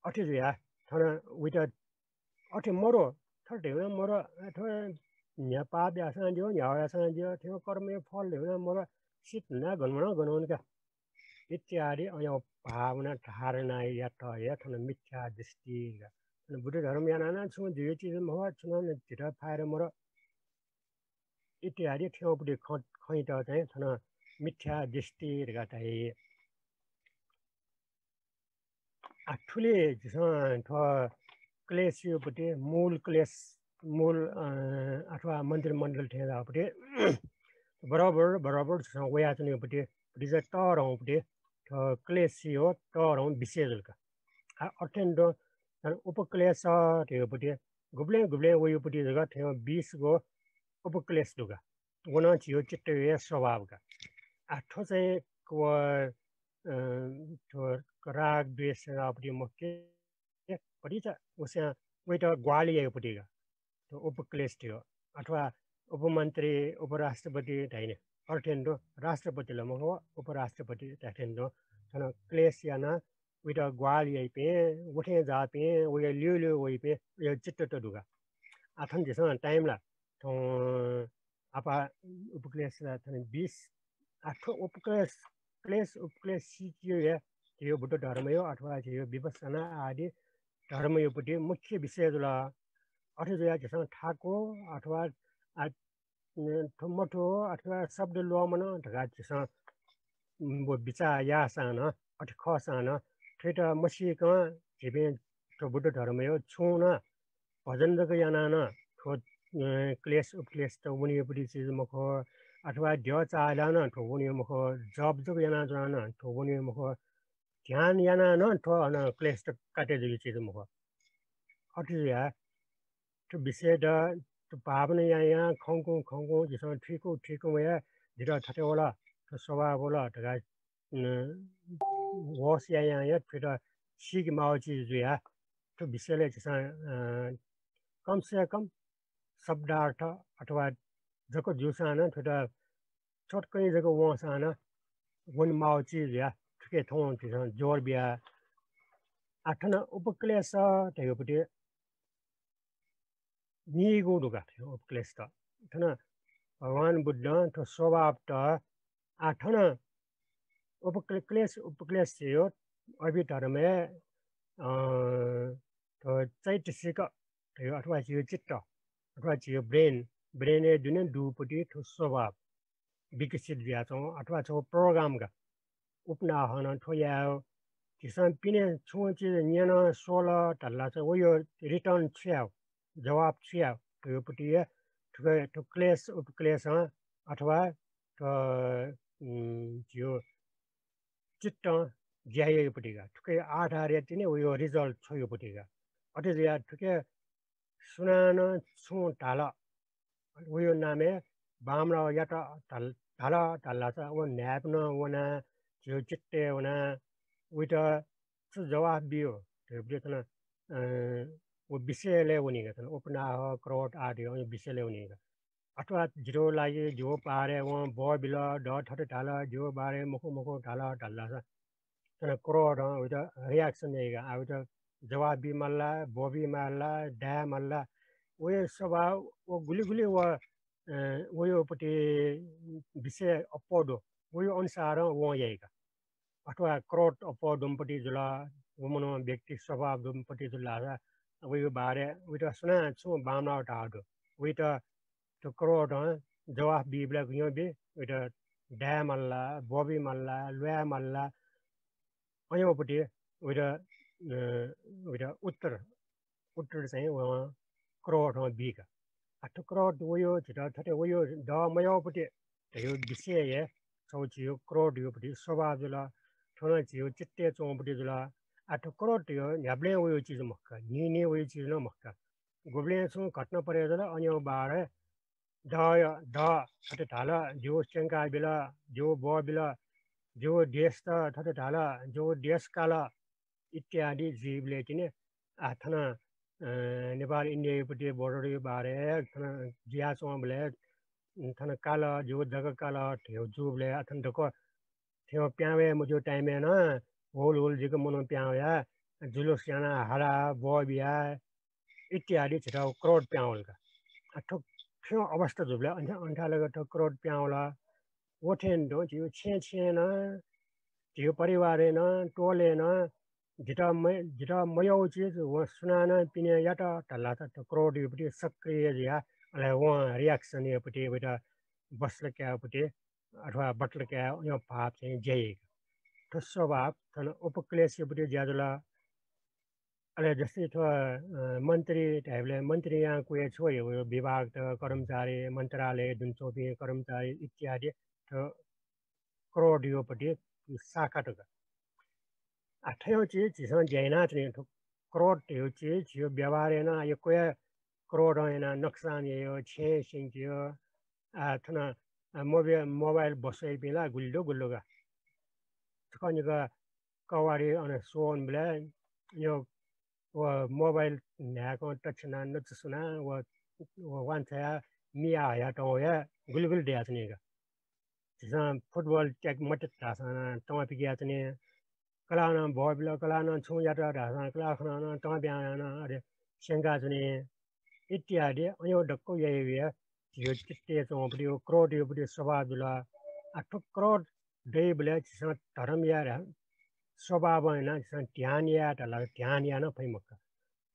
अथे जुयाः थन वइत अथे मरु, थथे धयागु नं मरु, अथवा न्ह्या पाप याःसां ज्यू, न्ह्यागु याःसां ज्यू, थ्व कर्मया फल धयागु नं मरु, सित नं गन वन गन वन का। इत्यादि अय् भावना धारणायात हे थन मिथ्या दृष्टि का। थन बुद्ध धर्म यानाः नं छुं जुइगु चिज मखु, छुं नं झीत फायदा मरु इत्यादि थ्यंपट्टि खँ, खँयात चाहिँ थन मिथ्या दृष्टि धकाः धाइ। आ, थुलि झीसं थ्व क्लेशयापट्टि मूल क्लेश, मूल, अ, अथवा मन्त्रिमण्डल थें धाःपट्टि बराबर, बराबर झीसं वयाच्वनीपट्टि, पट्टि चाहिँ तःधंपट्टि थ्व क्लेशया तःधं विषय जुल का। आ, अथें तुं झन उपक्लेश धयापट्टि गुबलें गुबलें वयापट्टि जक थ्यं बीस गो उपक्लेश दु का। व नं झीगु चित्तया स्वभाव का। आ, थ्व चाहिँ व, अ, थ्व राग द्वेष धाःपट्टि मखु के, भतिचा वस्यां वइत ग्वाहालि याइपट्टि का। थ्व उपक्लेश थें अथवा उपमन्त्री, उपराष्ट्रपति धाइने अर्थें तुं राष्ट्रपति ला मखु, उपराष्ट्रपति धाइथें तुं थन क्लेश यानाः वइत ग्वाहालि याइपिं, व थें जाःपिं, वया ल्यूल्यू वइपिं, वया चित्तत दु का। आ, थन झीसं time ला थौं आपाः उपक्लेश ला थन बीस, आ, थ्व उपक्लेश, क्लेश, उपक्लेश सीकेगु हे झीगु बुद्ध धर्मया अथवा झीगु विपश्यना आदि धर्मयापट्टि मुख्य विषय जुल। अथे जुयाः झीसं थाकु अथवा, आ, थ्व मथू अथवा शब्द ल्वःमन धकाः झीसं, उम्, व बिचाः याःसां नं, अथे खःसां नं, थुइत मसीकं झीपिं थ्व बुद्ध धर्मया छुं नं भजन जक यानाः नं थ्व, अ, क्लेश उपक्लेशत वनीपट्टि चिज मखु, अथवा द्यः चाःहिलाः नं थ्व वनी मखु, जप जक यानाच्वनाः नं थ्व वनी मखु, ध्यान यानाः नं थ्व अन क्लेशत काटे जुइगु चिज मखु। अथे जुयाः थ्व विषयत, थ्व भावना यायां खंकुं खंकुं झीसं थुइकू थुइकू वयाः जितः थथे वल, थ्व स्वभाव वल धकाः, अ, होश यायां हे थुइत सीके माःगु चिज जुयाः थ्व विषयलय् झीसं, अ, कम से कम शब्दार्थ अथवा जक जूसां नं थुइत छोटकैं जक वंसां नं वने माःगु चिज जुयाः थुके थौं झीसं जोर बिया। आ, थन उपक्लेश धयागुपट्टि नीगू दु का थ्व उपक्लेशत। थन भगवान बुद्धं थ्व स्वभावत, आ, थन उपक्ले-, क्लेश उपक्लेशया अभिधर्मय्, अ, थ्व चैतसिक धयागु अथवा झीगु चित्त अथवा झीगु brain, brain-य् दुने दुपट्टि थ्व स्वभाव विकसित जुयाच्वं अथवा छगू program का। उपनाहं नं थ्व याये, झीसं पिने छुं चिज न्यन स्वल धाल ला चाहिँ वया return छु याये, जवाफ छु याये, थुपट्टि हे थुके, थ्व क्लेश उपक्लेशं अथवा थ्व, उम्, झीगु चित्तं ज्या याइपट्टि का। थुके आधार यानाः तिनि वया result छ्वइपट्टि का। अथे जुयाः थुके सुनां नं छुं धाल, वया नामय् बांमलाःगु यात धाल, धाल, धाल ला चाहिँ व न्हाय्पनं वनाः, झीगु चित्तय् वनाः, वइत छु जवाफ बियो धइपट्टि थन, अ, व विषयलय् वनी का, थन उपनाह, क्रोध आदि वया विषयलय् वनी का। अथवा जितः लागि जिगु बारे वं ब्वःबिल, द थथे धाल, जिगु बारे मखु मखु धाल, धाल ला चाहिँ थन क्रोधं वइत reaction याइ का, आ, वइत जवाफ बी माल ला, ब्वःबी माल ला, दाये माल ला, वया स्वभाव व गुलि गुलि व, अ, वयापट्टि विषय अप्वः दु, वया अनुसारं वं याइ का। अथवा क्रोध अप्वः दुम्हपट्टि जुल, व मनू व्यक्ति स्वभाव दुम्हपट्टि जुल धाःसा वया बारे वइत सुनां छुं बांमलाः धाःगु दु, वइत थ्व क्रोधं जवाफ बीबलय् गय् बी, वइत दाये माल ला, ब्वःबी माल ला, ल्वाये माल ला, अयंपट्टि वइत, अ, वइत उत्तर, उत्तर चाहिँ वं क्रोधं बीक। आ, थ्व क्रोध वयो झीत थथे वयो दः मयःपट्टि धयो विषय हे छौ झीयो क्रोध योपट्टि स्वभाव जुल। थ्व नं झीयो चित्तय् च्वंपट्टि जुल। आ, थ्व क्रोध धयो न्ह्याबलें वयो चिज मखु का, न्हिं न्हिं वयो चिज नं मखु का। गुबलें छुं घटना परे जुल, अन्यो बारे दःयो, दः थथे धाल, ज्यू स्यंका बिल, ज्यू ब्वः बिल, ज्यू देशत थथे धाल, ज्यू देश काल इत्यादि जुइबलय् तिनि, आ, थन, अ, नेपाल इन्डियायोपट्टि border यो बारे थन जुयाच्वंबलय्, थन काल, ज्यू दक्व काल, थ्यौ जूबलय्, आ, थन दक्व थ्यौ प्यां वये मज्यू time-य् नं हुल हुल जिक मनू प्यां वया, जुलुस याना, हाला, ब्वः बिया, इत्यादि झीत क्रोध प्यां वल का। आ, थ्व, थ्व अवस्था जूबलय् अन्था, अन्था लगे थ्व क्रोध प्यां वल। व थें तुं झीयो छेँ छेँय् नं, झीयो परिवारय् नं, टोलय् नं, जितः मय-, जितः मयःगु चिज व सुनानं पिने यात धाल धाःसा थ्व क्रोध योपट्टि सक्रिय जुया, अले वं reaction योपट्टि, वइत बसल कायेपट्टि अथवा बटल काये, यो भाव चाहिँ ज्या याइ। थ्व स्वभाव थन उपक्लेश योपट्टि ज्या जुल। अले जस्तै थ्व, अ, मन्त्री धाइबलय् मन्त्रीयां क्वय् छु वइ, विभागत कर्मचारी, मन्त्रालय दुने च्वंपिं कर्मचारी इत्यादि थ्व क्रोध योपट्टि शाखा तक। आ, थ्व चिज झीसं ज्या यानाच्वनी। थ्व क्रोध धयो चिज झीयो व्यवहारय् नं यक्व हे क्रोधं यानाः नोक्सान यायो, छेँ स्यंकियो। आ, थन, आ, मोबे-, mobile बस्वइपिं ला गुलि दु गुलि दु का। छकः निकः कवारी अन स्वंबलय् यो व mobile न्हाय्कं तछ्यानाः नचुसुनाः व, व वांछ्वयाः मिया हयातःगु हे गुलि गुलि दयाच्वनी का। झीसं football त्याके मते धाःसां नं तं पिकयाच्वनी। कलाः नं ब्वः बिल, कलाः नं छुं यात धाःसां कलाः खनाः नं तं प्यां यानाः अथे स्यंकाच्वनी इत्यादि। अन यो दक्व याइबलय् झीयो चित्तय् च्वंपट्टि व क्रोध योपट्टि स्वभाव जुल। आ, थ्व क्रोध दइबलय् झीसं धर्म याये स्वभावं यानाः झीसं ध्यान याये धाल धाःसा ध्यान याये नं फइ मखु का।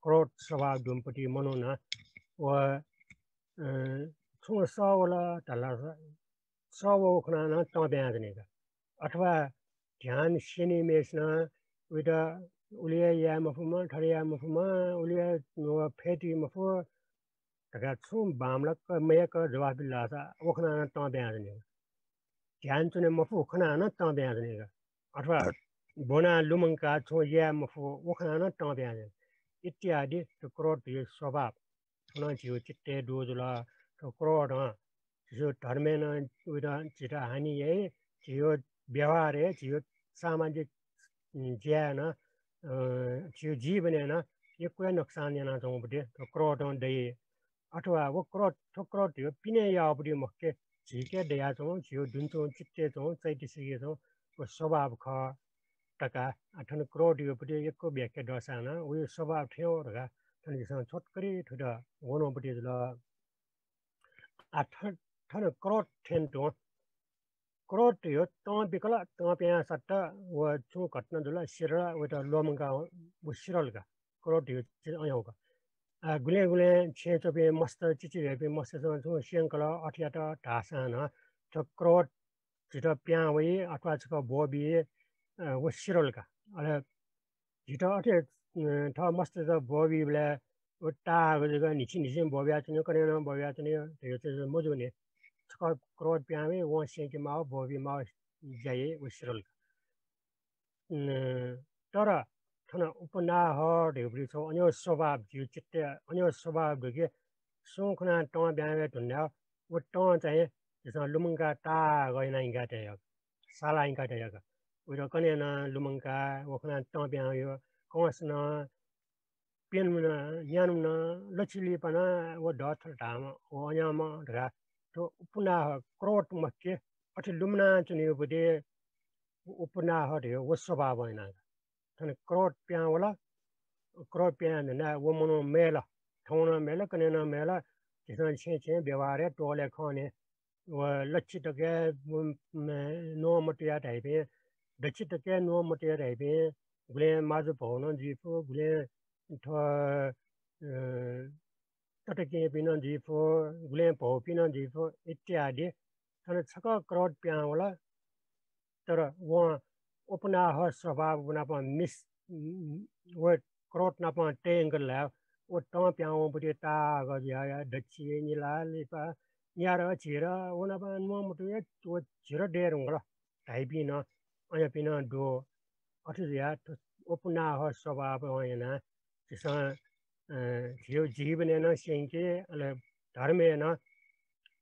क्रोध स्वभाव दुम्हपट्टि मनुखं व, अ, छुं सः वल धाल धाःसा सः वःगु खनाः नं तं प्यां यानाच्वनी का। अथवा ध्यान स्यनीम्हय्सिनं उइत उलि हे याये मफुम्ह, थथे याये मफुम्ह, उलि हे व फय् ति मफु धकाः छुं बांमलाक मयय्क जवाफ बिल धाःसा व खनाः नं तं प्यां यानाच्वनी का। ध्यान च्वने मफु खनाः नं तं प्यां यानाच्वनी का। अथवा ब्वनाः लुमंकाः छुं याये मफु व खनाः नं तं प्यां यानाच्वनी का। इत्यादि थ्व क्रोध धयो स्वभाव। थ्व नं झीयो चित्तय् दुगु जुल। थ्व क्रोधं झीयो धर्मय् नं उइत झीत हानि याइ, झीयो व्यवहारय्, झीयो सामाजिक, उम्, ज्याय् नं, अ, झीयो जीवनय् नं यक्व हे नोक्सान यानाच्वंपट्टि थ्व क्रोधं दइ। अथवा व क्रोध, थ्व क्रोध धयो पिने याःपट्टि मखु का, झीके दयाच्वं, झीयो दुने च्वं, चित्तय् च्वं, चैतसिकय् च्वं व स्वभाव खः धकाः। आ, थन क्रोध योपट्टि यक्व व्याख्या दःसां नं वयो स्वभाव थें वः धकाः थन झीसं छोटकरी थुइत वनापट्टि जुल। आ, थन, थन क्रोध थें तुं, क्रोध धयो तं पिकल, तं प्यां सत्त व छुं घटना जुल, सिरल, वइत ल्वःमंकाः व सिरल का। क्रोध धयो चिज अय् का। आ, गुलें गुलें छेँय् च्वंपिं मस्त, चिचि धयापिं मस्तय्सं छुं स्यंकल, अथे यात धाःसां नं थ्व क्रोध झीत प्यां वइ अथवा छकः ब्वःबी, अ, व सिरल का। अले झीत अथे, अ, थः मस्तय्त ब्वःबीबलय् व ताःहाकः जक न्हिच्छि न्हिच्छि ब्वःबियाच्वनी, कन्हय् नं ब्वःबियाच्वनी धयो चिज मजूनि। छकः क्रोध प्यां वइ, वं स्यंके माः, ब्वःबी माः ज्या याइ, व सिरल का। अ, तर थन उपनाह धयोपट्टि छौ अन्यो स्वभाव, झीयो चित्तय् अन्यो स्वभाव दु कि सुं खनाः तं प्यां वये धुन धाःसा व तं चाहिँ झीसं लुमंकाः ताःहाकः यानाः इंकातये यः, सालाः इंकातये यः। वइत कन्हय् नं लुमंकाः व खनाः तं प्यां वयो, कंस नं, प्यन्हु नं, न्यान्हु नं, लच्छि लिपा नं व दःथल धाःम्ह, व अय्म्ह धकाः थ्व उपनाह क्रोध मखु कि अथे लुमनाच्वनीपट्टि उपनाह धयो व स्वभावं यानाः का। थन क्रोध प्यां वल, क्रोध प्यां धुन धाःसा व मनू मयल, थौं नं मयल, कन्हय् नं मयल, झीसं छेँय् छेँय् व्यवहारय् टोलय् खने व लच्छि तक हे, उम्, न्वं मतया धाइपिं, दच्छि तक हे न्वं मतया धाइपिं, गुलें माजु भौ नं जुइ फु, गुलें थ्व, अ, ततकेहेँपिं नं जुइ फु, गुलें भौपिं नं जुइ फु इत्यादि। थन छकः क्रोध प्यां वल, तर वं उपनाह स्वभाव नाप मिस, व क्रोध नाप तये यंकल धाःसा व तं प्याहां वंपट्टि ताःहाकः जुयाः दच्छि, निला, लिपा, न्यादँ, झिदँ, व नाप नं मदु, व झिदँ दये धुंकल धाइपिं नं अज्याःपिं नं दु। अथे जुयाः थ्व उपनाह स्वभावं यानाः झीसं, अ, झीगु जीवनय् नं स्यंके, अले धर्मय् नं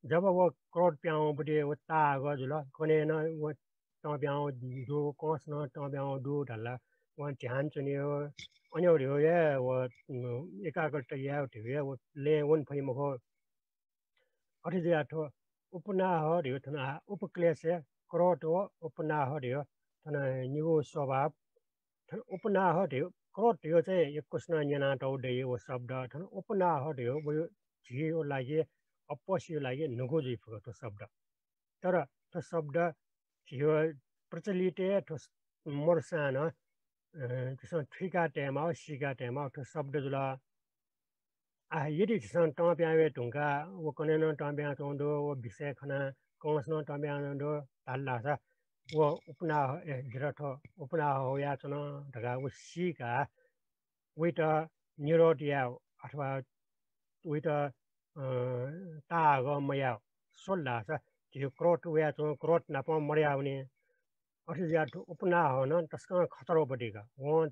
जब व क्रोध प्याहां वंपट्टि व ताःहाकः जुल, कन्हय् नं व तं प्याहां वंगु दु, कंस नं तं प्याहां वंगु दु धाल ला, वं ध्यान च्वनेगु, अन्योल हे व, उम्, एकाग्रता यायेगु धइगु हे व लँय् वने फइ मखु। अथे जुयाः थ्व उपनाह धइगु थन आः उपक्लेश, क्रोध व उपनाह धइगु थन निगू स्वभाव। थन उपनाह धइगु, क्रोध धइगु चाहिँ यक्वसिनं न्यनातःगु दइ व शब्द। थन उपनाह धइगु व झीगु लागि, अप्वःसिया लागि न्हूगु जुइ फुगु थ्व शब्द। तर थ्व शब्द झीगु प्रचलितय् थ्व मदुसां नं, अ, झीसं थुइका तयेमाः, सीका तयेमाः थ्व शब्द जुल। आः, यदि झीसं तं प्याहां वये धुंकाः व कन्हय् नं तं प्याहां च्वंगु दु, व विषय खनाः कंस नं तं प्याहां च्वंगु दु धाल धाःसा, व उपनाह, ए, जितः थ्व उपनाह वयाच्वन धकाः व सीकाः वइत निरोध यायेगु अथवा वइत, अ, ताःहाकः मयायेगु स्वल धाःसा, झीगु क्रोध वयाच्वंगु क्रोध नाप मदयावनी। अथे जुयाः थ्व उपनाह नं तसकं खतरा उपट्टि का। वं,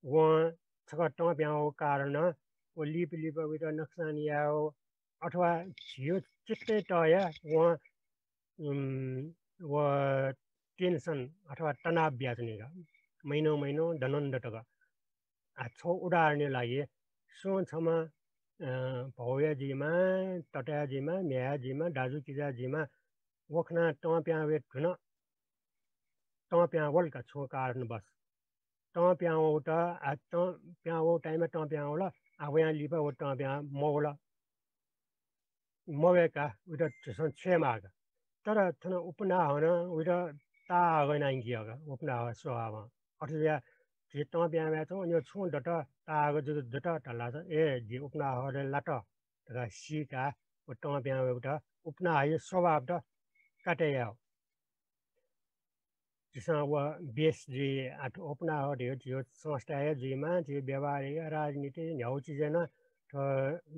वं छकः तं प्याहां वंगु कारणं व लिपा लिपा वइत नोक्सान यायेगु अथवा झीगु चित्तय् तःया वं, उम्, व tension अथवा तनाव बियाच्वनी का। महिनौं महिनौं, दनन्द तक। आः, छगू उदाहरणया लागि, सुं छम्ह, अ, भौया जुइमा, तताया जुइमा, म्ह्याय्‌या जुइमा, दाजुकिजाया जुइमा, व खनाः तं प्याहां वये धुन, तं प्याहां वल का छुं कारणवश। तं प्याहां वःगु त, आः, तं प्याहां वःगु time-य् तं प्याहां वल, आः, वयां लिपा व तं प्याहां मवल। मवय्‌काः वइत झीसं छ्वयेमाः का। तर थन उपनाहं नं वइत ताःहाकः यानाः यंकी का, उपनाह स्वभावं। अथे जुयाः झी तं प्याहां वयाच्वं, अन छुं दत, ताःहाकः जक दत धाल धाःसा, ए, जि उपनाहलय् लात धकाः सीकाः व तं प्याहां वयेगु त उपनाहया स्वभाव त काटे यायेगु। झीसं व बेस जुइ, आः, थ्व उपनाह धइगु झीगु संस्थाय् हे जुइमा, झीगु व्यवहारय्, राजनीति, न्ह्यागु चिजय् नं, थ्व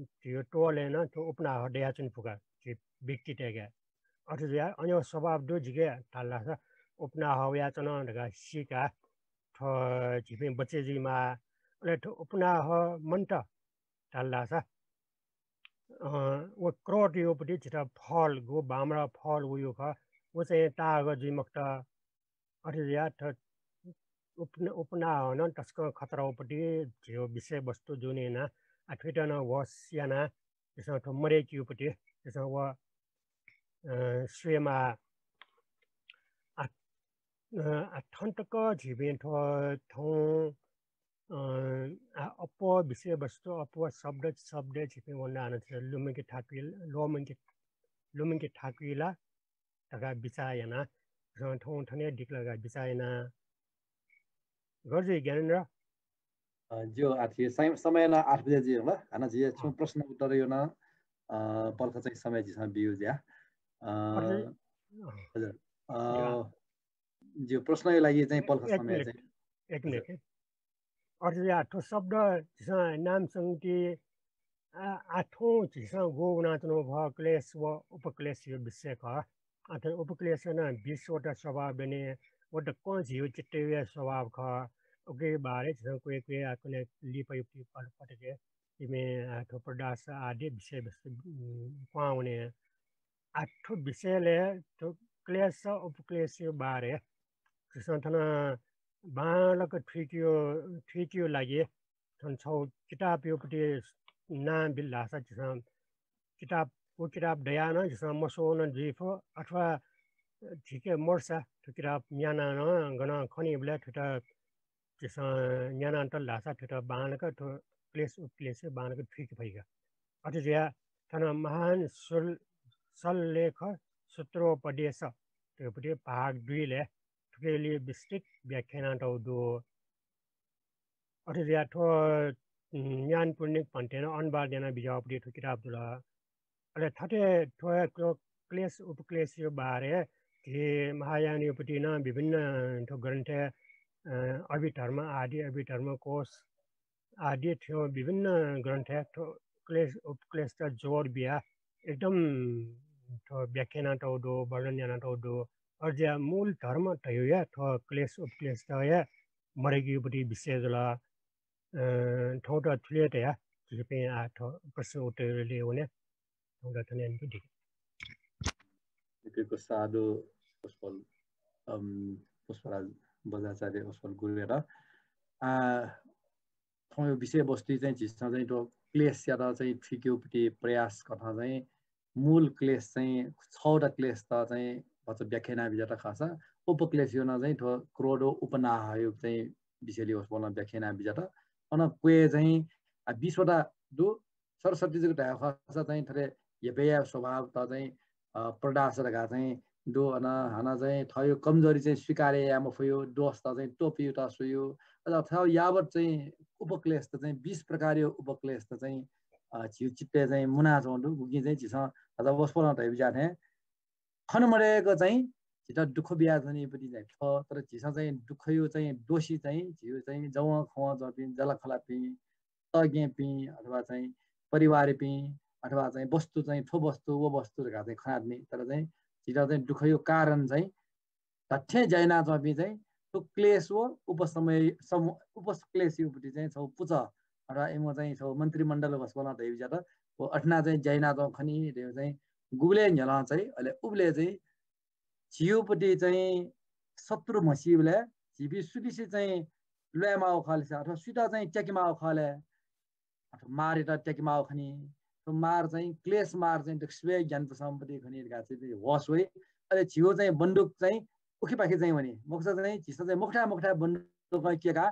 झीगु टोलय् नं थ्व उपनाह दयाच्वनी फु का, झी व्यक्तितय्‌के। अथे जुयाः अन स्वभाव दु जिके धाल धाःसा उपनाह वयाच्वन धकाः सीकाः थ्व झीपिं बचय् जुइमाः। अले थ्व उपनाह मन्त धाल धाःसा, अ, व क्रोध उपट्टि झीत फल, गु बांमलाः फल वइगु खः, व चाहिँ ताःहाकः जुइ मखुत। अथे जुयाः थ्व उप-, उपनाहं नं तसकं खतरा उपट्टि झीगु विषयवस्तु दुने यानाः, आः, थुइत नं होश यानाः झीसं थ्व मदय्‌की उपट्टि झीसं व, अ, स्वयेमाः। आः, अ, आः, थन तक झीपिं थ्व थौं, अ, आः, अप्वः विषयवस्तु, अप्वः शब्द, शब्दय् झीपिं वनाः हानं थ्व लुमंके थाकुइ, लुमंके, लुमंके थाकुइ ला धकाः बिचाः याना। झीसं थौं थन हे दिकल धकाः बिचाः याना। गथे जुइ ज्ञानेन्द्र? अ, ज्यू, आः थ्व सम-, समय नं आठ बजे जुइ धुंकल। हानं झी छुं अँ। प्रश्न उत्तरया नं, अ, पलख चाहिँ समय झीसं बियु ज्या। अ, अथे, अँ। हजुर। अ, ज्यू। ज्यू, प्रश्नया लागि चाहिँ एक, पलख एक समय मिनेट, चाहिँ। एक हजुर। मिनेट। अथे जुयाः थ्व शब्द झीसं नाम संगति, आ, आः थौं झीसं गु वनाच्वनागु खः, क्लेश व उपक्लेशया विषय खः। आः थ्व उपक्लेशं नं बिसवटा स्वभाव दनि, व दक्वं झीगु चित्तया स्वभाव खः। उकिया बारे झीसं क्वय् क्वय् आः कन्हय् लिपा युक्ति पल पटके इमि, आः थ्व प्रदास आदि विषयवस्तु, उम्, क्वहां वने। आः थ्व विषयलय् थ्व क्लेश उपक्लेशया बारे झीसं थन बांलाक थुइकेगु, थुइकेगु लागि थन छगू किताबया उपट्टि नां बिल धाःसा झीसं किताब, व किताब दयाः नं झीसं मस्वःगु नं जुइ फु, अथवा झीके मदुसा थ्व किताब न्यानाः नं गनं खनीबलय् थुइत झीसं न्याना तल धाःसा थुइत बांलाक थ्व क्लेश उपक्लेश बांलाक थुइके फइ का। अथे जुयाः थन महान सुल-, सल्लेख सूत्रोपदेश धइगु भाग दुइलय् थुकिया लि विस्तृत व्याख्या यानातःगु दु। अथे जुयाः थ्व, उम्, ज्ञान पुण्यक भन्तें नं अनुवाद यानाः बिज्याःगु थ्व किताब जुल। अले थथे थ्व क्ल-, क्लेश उपक्लेशया बारे झी महायानया उपट्टि नं विभिन्न थ्व ग्रन्थय्, अ, अभिधर्म आदि, अभिधर्म कोश आदि थ्व विभिन्न ग्रन्थय् थ्व क्लेश उपक्लेशत जोड बियाः एकदम थ्व व्याख्या यानातःगु दु, वर्णन यानातःगु दु। अज्याः मूल धर्म धयागु हे थ्व क्लेश उपक्लेशतया मदय्केगुपट्टि विषय जुल। अ, थौंत थुलि हे धयाः झीपिं आः थ्व प्रश्न उत्तरय् वने। थौंत थन यंकेगु दु। यक्व यक्व साधु पुष्पल, अम, पुष्पराज बज्राचार्य पुष्पल गुरुयात। आ, थौंया विषयवस्तु चाहिँ झीसं चाहिँ थ्व क्लेशयात चाहिँ थुइकेगुपट्टि प्रयास कथं चाहिँ मूल क्लेश चाहिँ छवटा क्लेशत चाहिँ भचा व्याख्या याना बिज्यात खःसा उपक्लेशया नं चाहिँ थ्व क्रोध उपनाहया चाहिँ विषयलय् वसपोलं व्याख्या याना बिज्यात। अन क्वय् चाहिँ, आ, बिसवटा दु। सरसर्ती जक धायेगु खःसा चाहिँ थथे हेपय् यायेगु स्वभावत चाहिँ, अ, प्रदास धकाः चाहिँ दु। अन हानं चाहिँ थःगु कमजोरी चाहिँ स्वीकार याये मफइगु, दोषत चाहिँ त्वपुइगुत स्वइगु। अझ थःगु यावत चाहिँ उपक्लेशत चाहिँ बिस प्रकारया उपक्लेशत चाहिँ, अ, झीगु चित्तय् चाहिँ मुनाच्वंगु दु। उकिं चाहिँ झीसं अझ वसपोलं धयाबिज्याः थें खने मदय्क चाहिँ झीत दुःख बियाच्वनीपट्टि चाहिँ खः, तर झीसं चाहिँ दुःखया चाहिँ दोषी चाहिँ झीगु चाहिँ जवंखवं च्वंपिं, जःलाखःलापिं, तःग्यंपिं अथवा चाहिँ परिवारपिं अथवा चाहिँ वस्तु चाहिँ थ्व वस्तु, व वस्तु धकाः चाहिँ खनाच्वनी। तर चाहिँ झीत चाहिँ दुःखया कारण चाहिँ धात्थें ज्या यानाच्वंपिं चाहिँ थ्व क्लेश व उपशमय, सम-, उपक्लेशयापट्टि चाहिँ छगू पुचः अथवा इमिगु चाहिँ छगू मन्त्रीमण्डल वसपोलं धयाबिज्यात। व अथे यानाः चाहिँ ज्या यानाच्वंगु खनी धयागु चाहिँ गुबलय् न्ह्यलं चाहिँ, अले उबलय् चाहिँ झीगुपट्टि चाहिँ शत्रु म्हसीबलय् झीपिं सुपिंसे चाहिँ ल्वायेमाःगु खः ले अथवा सुइत चाहिँ त्याकेमाःगु खः ले, अथवा मारयात त्याकेमाःगु खनी। थ्व मार चाहिँ क्लेश मार चाहिँ दक्व स्वयाः ज्ञान प्रसम्पत्ति खनी धकाः चाहिँ होश वइ। अले झीगु चाहिँ बन्दुक चाहिँ उखेपाखे चाहिँ वनी। मखुसा चाहिँ झीसं चाहिँ मखुथाय् मखुथाय् बन्दुक क्ययेकाः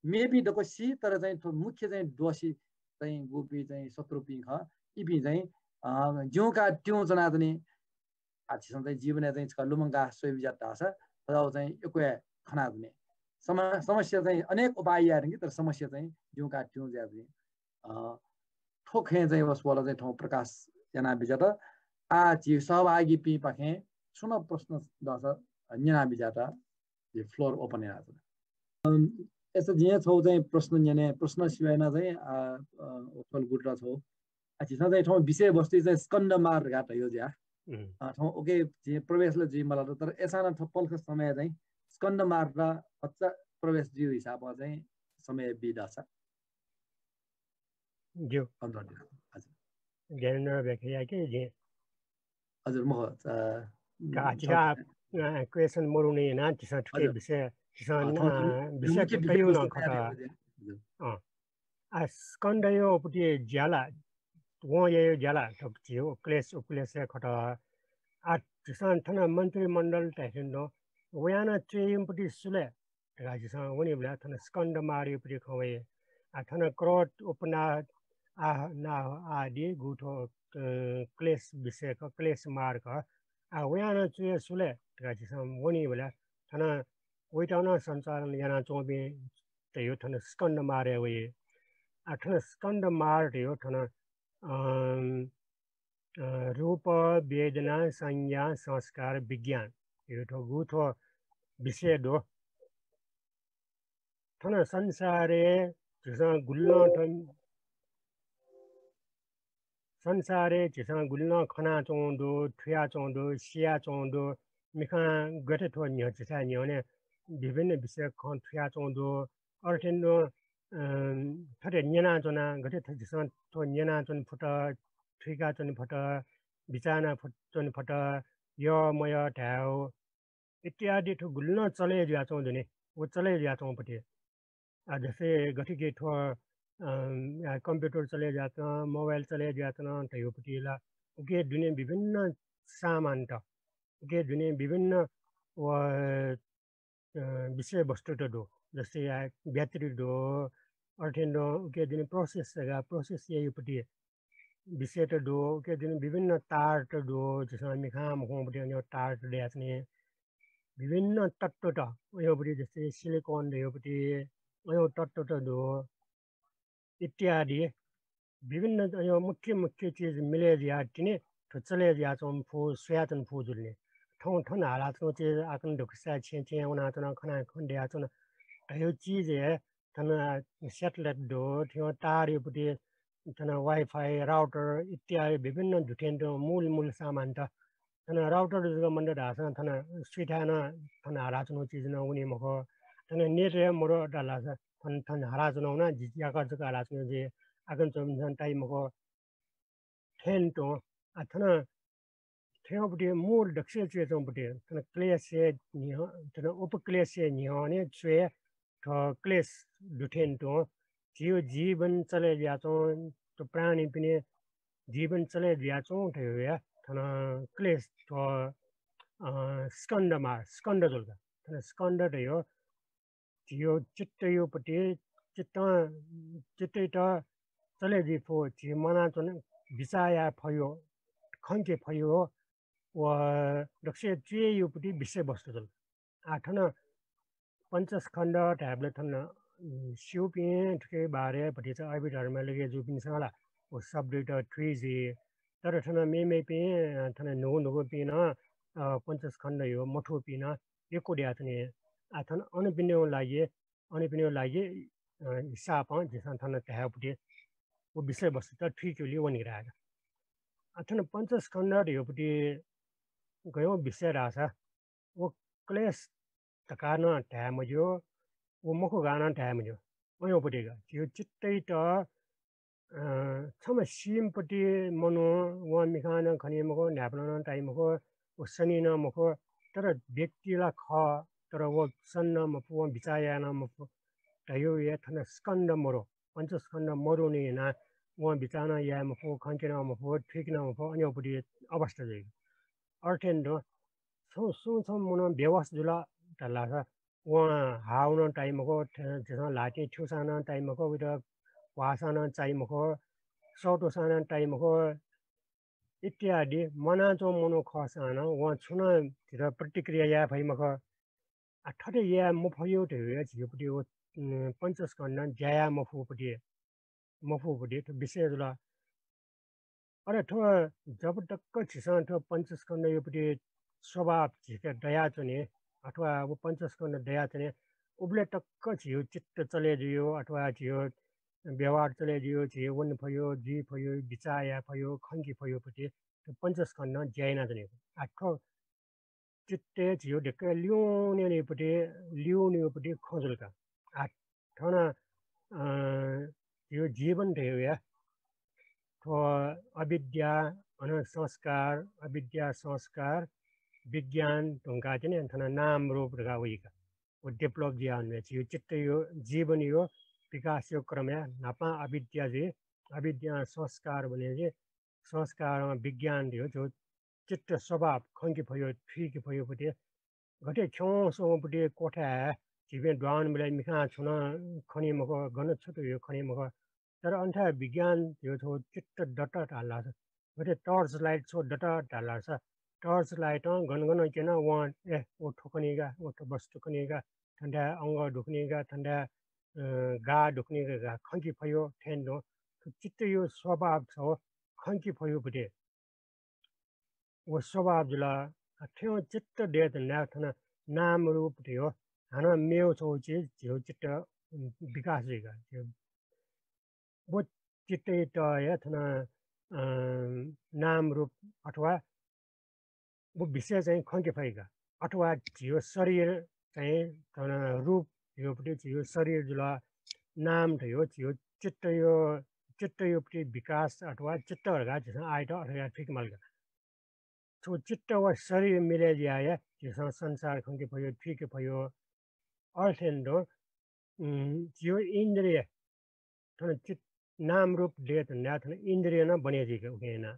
मेपिं दक्व सी, तर चाहिँ थ्व मुख्य चाहिँ दोषी चाहिँ गुपिं चाहिँ शत्रुपिं खः, इपिं चाहिँ, अ, ज्यूं का त्यूं च्वनाच्वनी। आ, झीसं चाहिँ जीवनय् चाहिँ छकः लुमंकाः स्वये बिज्यात धाःसा थज्याःगु चाहिँ यक्व हे खनाच्वनी। सम-, समस्या चाहिँ अनेक उपाय याये धुंकी, तर समस्या चाहिँ ज्यूं का त्यूं जुयाच्वनी। अ, थ्व खँय् चाहिँ वसपोलं चाहिँ थौं प्रकाश याना बिज्यात। आ, झी सहभागीपिंपाखें छुं नं प्रश्न दःसा न्यना बिज्यात। झी floor open यानाच्वना। अम, अय्सा जिं छगू चाहिँ प्रश्न न्यने, प्रश्न सिबें याना चाहिँ, आ, अ, वसपोल गुरुयात छगू। आ, झीसं चाहिँ थौं विषयवस्तु चाहिँ स्कन्ध मार धकाः धयागु जुया। उम्। अ, थौं उकी झी प्रवेश ला जुइ मलात, तर अय्सां नं थ्व पलख समयय् चाहिँ स्कन्ध मारत भचा प्रवेश जुइगु हिसाबं चाहिँ समय बी धाःसा। ज्यू। कम दर्जन। हजुर। ज्ञानेन्द्र व्याख्या याके जे। हजुर, मखु, अ, का, झीगु, अ, question मरुनि याना, झीसं थुकी हजुर। विषय, झीसं, अ, थौं अ, विषय मुख्य तयागु विषयवस्तु नं खः। तयार याये। हजुर। अँ। आ, स्कन्धयापट्टि ज्या ला, वं याइगु ज्या ला, थ्व झीगु क्लेश उपक्लेशया खः। आ, झीसं थन मन्त्रीमण्डल धाइथें तुं, वयां नं च्वय् याइम्हपट्टि सु ले धकाः झीसं वनीबलय् थन स्कन्ध मारयापट्टि खँ वइ। आ, थन क्रोध, उपनाह, आह, नाह आदि गुगु थ्व, अ, क्लेश विषय खः, क्लेश मार खः। आ, वयां नं च्वय् सु ले धकाः झीसं वनीबलय् थन वइत नं सञ्चालन यानाच्वंपिं धयागु थन स्कन्ध मारय् वइ। आ, थन स्कन्ध मार धयागु थन, अं, अ, रूप, वेदना, संज्ञा, संस्कार, विज्ञान धयागु थ्व गुगु थ्व विषय दु। थन संसारय् झीसं गुलि नं थन संसारय् झीसं गुलि नं खनाच्वंगु दु, थुयाच्वंगु दु, सियाच्वंगु दु, मिखां गथे थ्व न्ह्यचिथाय् न्ह्यःने विभिन्न विषय खँ थुयाच्वंगु दु। अथे नं, अं, थथे न्यनाच्वना, गथे थ-, झीसं थ्व न्यनाच्वने फत, थुइकाच्वने फत, बिचाः याना फत, च्वने फत, यः मयः धायेगु इत्यादि थ्व गुलि नं चले जुयाच्वंगु दु नि, व चले जुयाच्वंगुपट्टि। आ, जस्तै गथे कि थ्व, अं, आ, computer चले जुयाच्वन, mobile चले जुयाच्वन धयागुपट्टि ला उकी दुने विभिन्न सामानत, उकी दुने विभिन्न व, अ, विषयवस्तुत दु। जस्तै आ, battery दु, अथे नं उकी दुने process धकाः process याइगुपट्टि विषयत दु, उकी दुने विभिन्न तारत दु, झीसं मिखां मखंपट्टि अन तारत दयाच्वनी। विभिन्न तत्वत, अयंपट्टि जस्तै silicon धयागुपट्टि अयं तत्वत दु इत्यादि। विभिन्न अयं मुख्य मुख्य चिज मिले जुयाः तिनि थ्व चले जुयाच्वंगु फु, स्वयाच्वंगु फु जुल नि। थौं थन हालाच्वंगु चिज आकन धुकुसा छेँ छेँ वनाच्वन, खना खन दयाच्वन धयागु चिजय् थन satellite दु, थ्यं तारयापट्टि थन Wi-Fi, router इत्यादि विभिन्न दुथ्यंतुं मूल मूल सामानत। थन router जक मन्त धाःसा थन सुइथाय् नं थन हालाच्वनागु चिज नं वनी मखु। थन net हे मरु धाःसा थन, थन हालाच्वनागु नं जि याकः जक हालाच्वनागु जि आकन च्वमिन्सं ताइ मखु। थें तुं, आ, थन थ्यंपट्टि मूल दकलय् च्वय् च्वंपट्टि, थन क्लेशय् न्ह्यः, थन उपक्लेशय् न्ह्यःने च्वय् थ्व क्लेश दुथें तुं, झीगु जीवन चले जुयाच्वं, थ्व प्राणीपिनि जीवन चले जुयाच्वं धयागु हे थन क्लेश थ्व, अ, स्कन्ध मार, स्कन्ध जुल का। थन स्कन्ध धयागु झीगु चित्तयापट्टि, चित्तं, चित्तयात चले जुइ फु, झी म्वानाच्वन, बिचाः याये फयु, खंके फयु, व दकलय् च्वय् याःपट्टि विषयवस्तु जुल। आ, थन पञ्चस्कन्ध धायेबलय् थन, उम्, स्यूपिं थुके बारे भतिचा अभिधर्मय् लगे जूपिन्सं ला व शब्दयात थुइ जुइ। तर थन मेमेपिं, अ, थन न्हून्हूपिं नं, अ, पञ्चस्कन्ध हे मथूपिं नं यक्व दयाच्वनी। आ, थन अनपिनिगु लागि, अनपिनिगु लागि, अ, हिसाबं झीसं थन धायेपट्टि व विषयवस्तुत थुइकेगुलिं वनेगु धाये का। आ, थन पञ्चस्कन्ध धयापट्टि गय् विषय धाःसा व क्लेश धकाः नं धाये मज्यू, व मखु धकाः नं धाये मज्यू। वयापट्टि का। झीगु चित्तयात, अ, छम्ह सीम्हपट्टि मनू, वं मिखां नं खनी मखु, न्हाय्पलं नं ताइ मखु, व सनी नं मखु, तर व्यक्ति ला खः, तर व सनी नं मफु, वं बिचाः याये नं मफु धयागु हे थन स्कन्ध मरु, पञ्चस्कन्ध मरुनि यानाः वं बिचाः नं याये मफु, खंके नं मफु, थुइके नं मफु, अनयापट्टि अवस्था जुइ। अथे नं दु। सुं, सुं छम्ह मनू बेहोस जुल धाःसा वं हाःगु नं ताइ मखु, थ-, झीसं ल्हातिं थ्यूसां नं ताइ मखु, वइत क्वाःसां नं ताइ मखु, सःतूसां नं ताइ मखु इत्यादि। म्वानाच्वंम्ह मनू खःसां नं वं छुं नं झीत प्रतिक्रिया याये फइ मखु। आ, थथे याये मफयु धयागु हे झीपट्टि व, उम्, पञ्चस्कन्धं ज्या याये मफुपट्टि, मफुपट्टि थ्व विषय जुल। अले थ्व जब तक झीसं थ्व पञ्चस्कन्धयापट्टि स्वभाव झीके दयाच्वनी, अथवा व पञ्चस्कन्ध दयाच्वनी, उबलय् तक झीगु चित्त चले जुइगु, अथवा झीगु व्यवहार चले जुइगु, झी वने फयु, जुइ फयु, बिचाः याये फयु, खंके फयुपट्टि थ्व पञ्चस्कन्धं ज्या यानाच्वनीगु। आ, थ्व चित्तय् झीगु ढेक्क ल्यूनेगुपट्टि, ल्यूनेगुपट्टि खँ जुल का। आ, थन, अ, झीगु जीवन धयागु हे थ्व अविद्या, अन संस्कार, अविद्या, संस्कार, विज्ञान धुंकाः तिनि थन नाम रूप धकाः वइ का। व develop जुयाः वने, झीगु चित्तयागु, जीवनयागु विकासयागु क्रमय् न्हापां अविद्या जुइ, अविद्यां संस्कार बने जुइ, संस्कारं विज्ञान धयागु झीगु चित्त स्वभाव खंके फयु, थुइके फयुपट्टि। गथे खिउँसे वंपट्टि क्वथाय् झीपिं दुहां वनेबलय् मिखां छुं नं खनी मखु, गन छु दु धयागु खनी मखु। तर अन थाय् विज्ञान धयागु थ्व चित्त दत धाःसा, गथे torch light छगू दत धाःसा, torch lightं गन गन क्यनाः वं, ए, व थ्व खनी का, व थ्व वस्तु खनी का, थन थाय् अंगः दु खनी का, थन थाय्, अ, गाः दु खनी का, खंके फयु थें तुं, थ्व चित्तयागु स्वभाव छगू खंके फयुपट्टि व स्वभाव जुल। आ, थ्यं चित्त दये धुनाः थन नाम रूप धयागु हानं मेगु छगू चिज झीगु चित्त, उम्, विकास जुइ का। झीगु व चित्तयात हे थन, अ, नाम रूप अथवा व विषय चाहिँ खंके फइ का। अथवा झीगु शरीर चाहिँ थन रूप धयागुपट्टि झीगु शरीर जुल, नाम धयागु झीगु चित्तयागु, चित्तयागुपट्टि विकास अथवा चित्त धकाः झीसं आःयात अथे याये थुइके माल का। छगू चित्त व शरीर मिले जुयाः हे झीसं संसार खंके फयु, थुइके फयु। अथे नं दु, उम्, झीगु इन्द्रिय, थन चित, नाम रूप दये धुनाः थन इन्द्रिय नं बने जुइ का उकिं यानाः।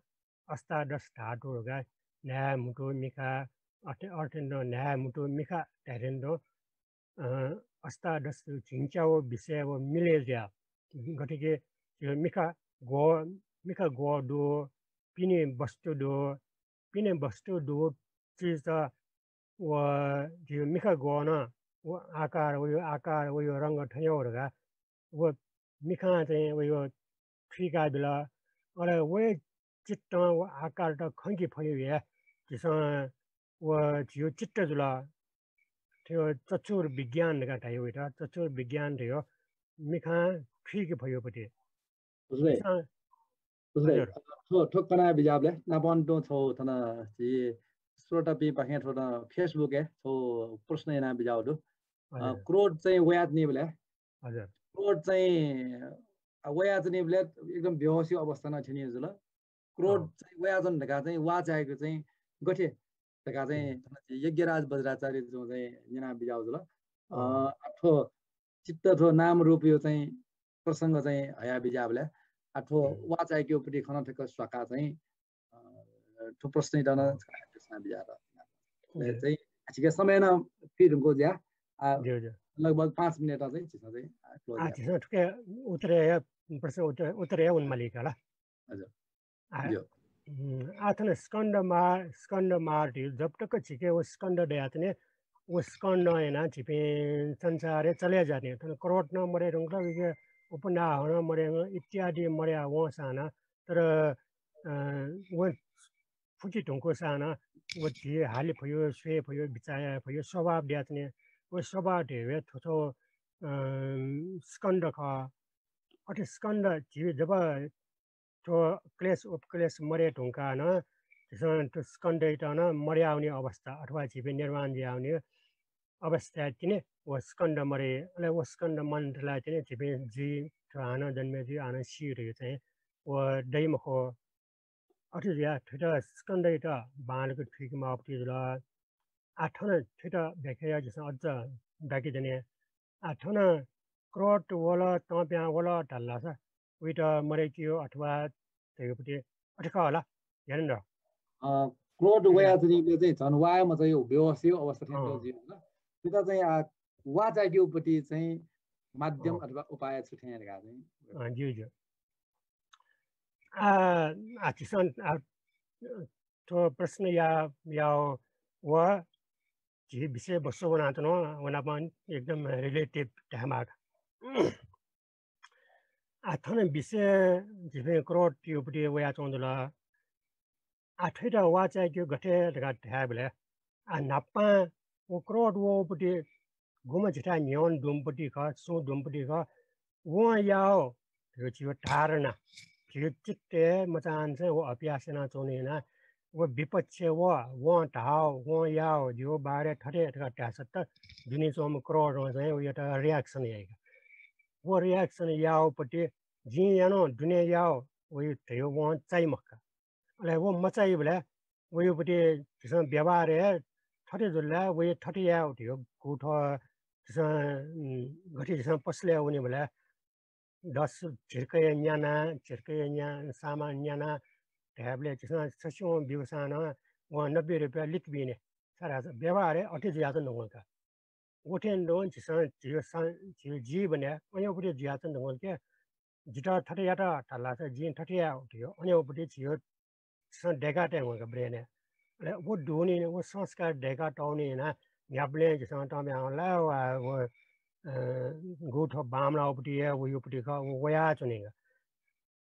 अष्टादश धातु धकाः न्हाय्, म्हुतु, मिखा, अथे, अथे नं दु, न्हाय्, म्हुतु, मिखा धाये थें नं दु। अ, अष्टादश झिंच्यागु विषय व मिले जुयाः, गथे कि झीगु मिखा ग्वः, मिखा ग्वः दु, पिने वस्तु दु, पिने वस्तु दु, चिजत व झीगु मिखा ग्वः नं व आकार, वयागु आकार, वयागु रंग थज्याःगु धकाः व मिखां चाहिँ वयागु थुइका बिल। अले व चित्तं व आकारत खंके फयु हे झीसं व झीगु चित्त जुल। थ्व चक्षुर विज्ञान धकाः धाइ वइत। चक्षुर विज्ञान धयागु मिखां थुइके फयोपति। बुझ्नु भए? मिखां बुझ्नु भए? हजुर। थ्व, थ्व कना बिज्याबलय् नापं तुं छौ थन झी श्रोतापिं पाखें थ्व थन Facebook-य् छौ प्रश्न याना बिज्याउ दु। अ, हजुर। क्रोध चाहिँ वयाच्वनीबलय्, हजुर। क्रोध चाहिँ, अ, वयाच्वनीबलय् एकदम बेहोसी अवस्था नं थ्यनी जुल। क्रोध अँ। चाहिँ वयाच्वन धकाः चाहिँ वाः चायेको चाहिँ गथे धकाः चाहिँ हम्म। थन झी यज्ञराज वज्राचार्यजुं चाहिँ न्यना बिज्याउ जुल। अ, अँ। आ थ्व चित्त थ्व नाम रूपयो चाहिँ प्रसंग चाहिँ हया बिज्याबलय् आ थ्व हम्म। वाः चायेकेयोपति खँ नं थ्यंक स्वाकाः चाहिँ, अ, थ्व प्रश्नयात नं अँ। छकः देशना बिज्यात। अले हजुर। चाहिँ आ झीके समय नं फुइ धुंकू जुया। आ, ज्यू, ज्यू। लगभग पाँच मिनेट चाहिँ झीसं चाहिँ, आ, close आ, याये। झीसं थुके उत्तरया प्रश्न उत्तर, उत्तरया वनेमालीका ला। हजुर। आ, ज्यू। उम्, आ थन स्कन्ध मार, स्कन्ध मार धइगु जब तक झीके व स्कन्ध दयाच्वनी, व स्कन्धं यानाः झीपिं संसारय् चले जुयाच्वनी। थन क्रोध नं मदये धुंकल, उइके उपनाह नं मदये धुंकल, इत्यादि मदया वंसां नं, तर, अ, व फुके धुंकूसां नं व झी हाले फयो, स्वये फयो, बिचाः याये फयो, स्वभाव दयाच्वनी। व स्वभाव धइगु हे थ्व, थ्व, अ, स्कन्ध खः। अथे स्कन्ध झी जब थ्व क्लेश उपक्लेश मदये धुंकाः नं झीसं थ्व स्कन्धयात नं मदयावनी अवस्था अथवा झीपिं निर्वाण जुयावनी अवस्थाय् तिनि व स्कन्ध मदइ। अले व स्कन्ध मन्त ला तिनि झीपिं जुइ, थ्व हानं जन्मे जुइ, हानं सी धइगु चाहिँ व दइ मखु। अथे जुयाः थुइत स्कन्धयात बांलाक थुइके माःपति जुल। आः थन थुइत व्याख्या याः झीसं अझ बाकी दनि। आः थन क्रोध वल, तंप्यां वल धाल धाःसा उइत मदय्केगु अथवा धइगुपति अथे खः होला, ज्ञानेन्द्र? अ, क्रोध वयाच्वनीबलय् चाहिँ झन वाः मचाइगु बेहोसीगु अवस्था थें अँ। जुइ होला। थुइत चाहिँ आः वाः चायेकेगुपति चाहिँ माध्यम अँ। अथवा उपाय छु थें धकाः चाहिँ। अँ, ज्यू, ज्यू। आ, आ, झीसं, आ, थ्व प्रश्न या, याः व झी विषय वस्तु वनाच्वन, व नाप एकदम relative धायेमाः का। आ, थन विषय झीपिं क्रोध त्योपति वयाच्वंगु दु ला। आ, थुइत वाः चायेकेगु गथे धकाः धायेबलय्, आ, न्हापां व क्रोध वःपति गुम्ह झीथाय् न्ह्यःने दुम्हपति खः, सुं दुम्हपति खः, वं याः धइगु झीगु धारणा, झीगु चित्तय् मचांनिसें व अभ्यास यानाच्वंगु यानाः व विपक्ष व, वं धाः, वं याः, झीगु बारे थथे धकाः धाःसा त दुने च्वंम्ह क्रोधं चाहिँ वयात reaction याइ का। व reaction याःपति जिं याना, दुने याः, वया धइगु वं चाइ मखु का। अले व मचाइबलय् वयापति झीसं व्यवहारय् थथे जुल ला, वया थथे याये धइगु गुगु थ्व झीसं, उम्, गथे झीसं पसलय् वनेबलय् दस झिर्काया न्याना, झिर्काया न्या-, सामान न्याना धायेबलय् झीसं छसिवं ब्यूसां नं वं नब्बे रुपियाँ लित बीनि। छाय्धाःसा व्यवहारय् अथे जुयाच्वंगु दु का। व थें तुं झीसं झीगु सा-, झीगु जीवनय् अज्याःपति जुयाच्वंगु दु का। जितः थथे यात धाल धाःसा जिं थथे याये धइगु, अज्याःपति झीगु झीसं दय्का तयेगु का brain-य्। अले व दुने, व संस्कार दय्का तःगुलिं यानाः न्ह्याबलें झीसं तंब्यां ला व, व, अ, गुगु थ्व बांमलाःपति हे वयापति खः, व वयाच्वनी का।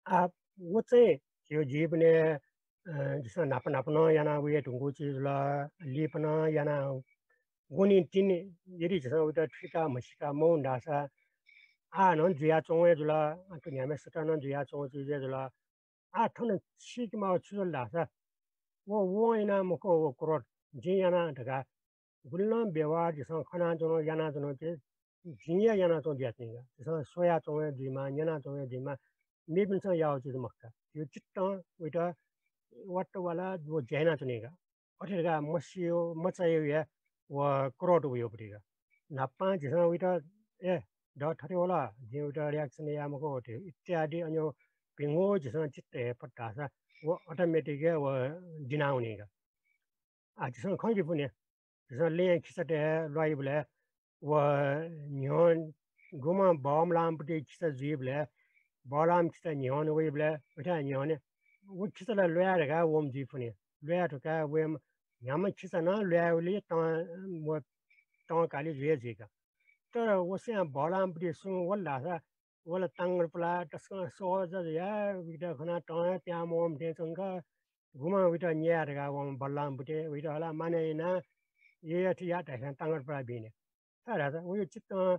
आ, व चाहिँ झीगु जीवनय्, अ, झीसं न्हापा न्हापा नं याना वये धुंकूगु चिज जुल, लिपा नं याना वनी तिनि, यदि झीसं वयात थुइका म्हसीका मवन धाःसा आः नं जुयाच्वंगु हे जुल, आ, थ्व न्ह्याम्हस्यात नं जुयाच्वंगु चिज हे जुल। आः थन सीके माःगु छु जुल धाःसा, व, वं याना मखु, व क्रोध जिं याना धकाः गुलि नं व्यवहार झीसं खनाच्वना, यानाच्वना चाहिँ जिं हे यानाच्वना जुयाच्वनी का। झीसं स्वयाच्वंगु हे जुइमा, न्यनाच्वंगु हे जुइमा, मेपिन्सं याःगु चिज मखु का। झीगु चित्तं वयात वात्तवाला व ज्या यानाच्वनी का। अथे धकाः मसीगु, मचाइगु हे व क्रोध वयापति का। न्हापां झीसं वयात, ए, द थथे वल, जिं वयात reaction याये मखु धइगु इत्यादि अज्याःगु भिंगु झीसं चित्त हे फत धाःसा व automatic हे व दिनावनी का। आ, झीसं खँ जुइ फु नि। झीसं लँय् खिचातय् ल्वाइबलय् व न्ह्यः गुम्ह बहमलाःम्हपति खिचा जुइबलय् बहलाःम्ह खिचा न्ह्यःने वइबलय् उथाय् न्ह्यःने व खिचा ला ल्वाये धकाः वःम्ह जुइ फु नि। ल्वाये धकाः वयेम्ह न्ह्याम्ह खिचा नं ल्वाये वली, तं, व तं कालि जुइ हे जुइ का। तर व स्वयां बहलाःम्हपति सुं वल धाःसा व ला तांगर पुलाः तसकं सहज जुयाः वयात खनाः तं हे त्याः मवःम्ह थें च्वंक गुम्हं वयात न्याये धकाः वःम्ह बहलाःम्हपति वयात हला मानय् यानाः ययाथि या धाःसां तांगर पुलाः बीनि। छाय्धाःसा वया चित्तं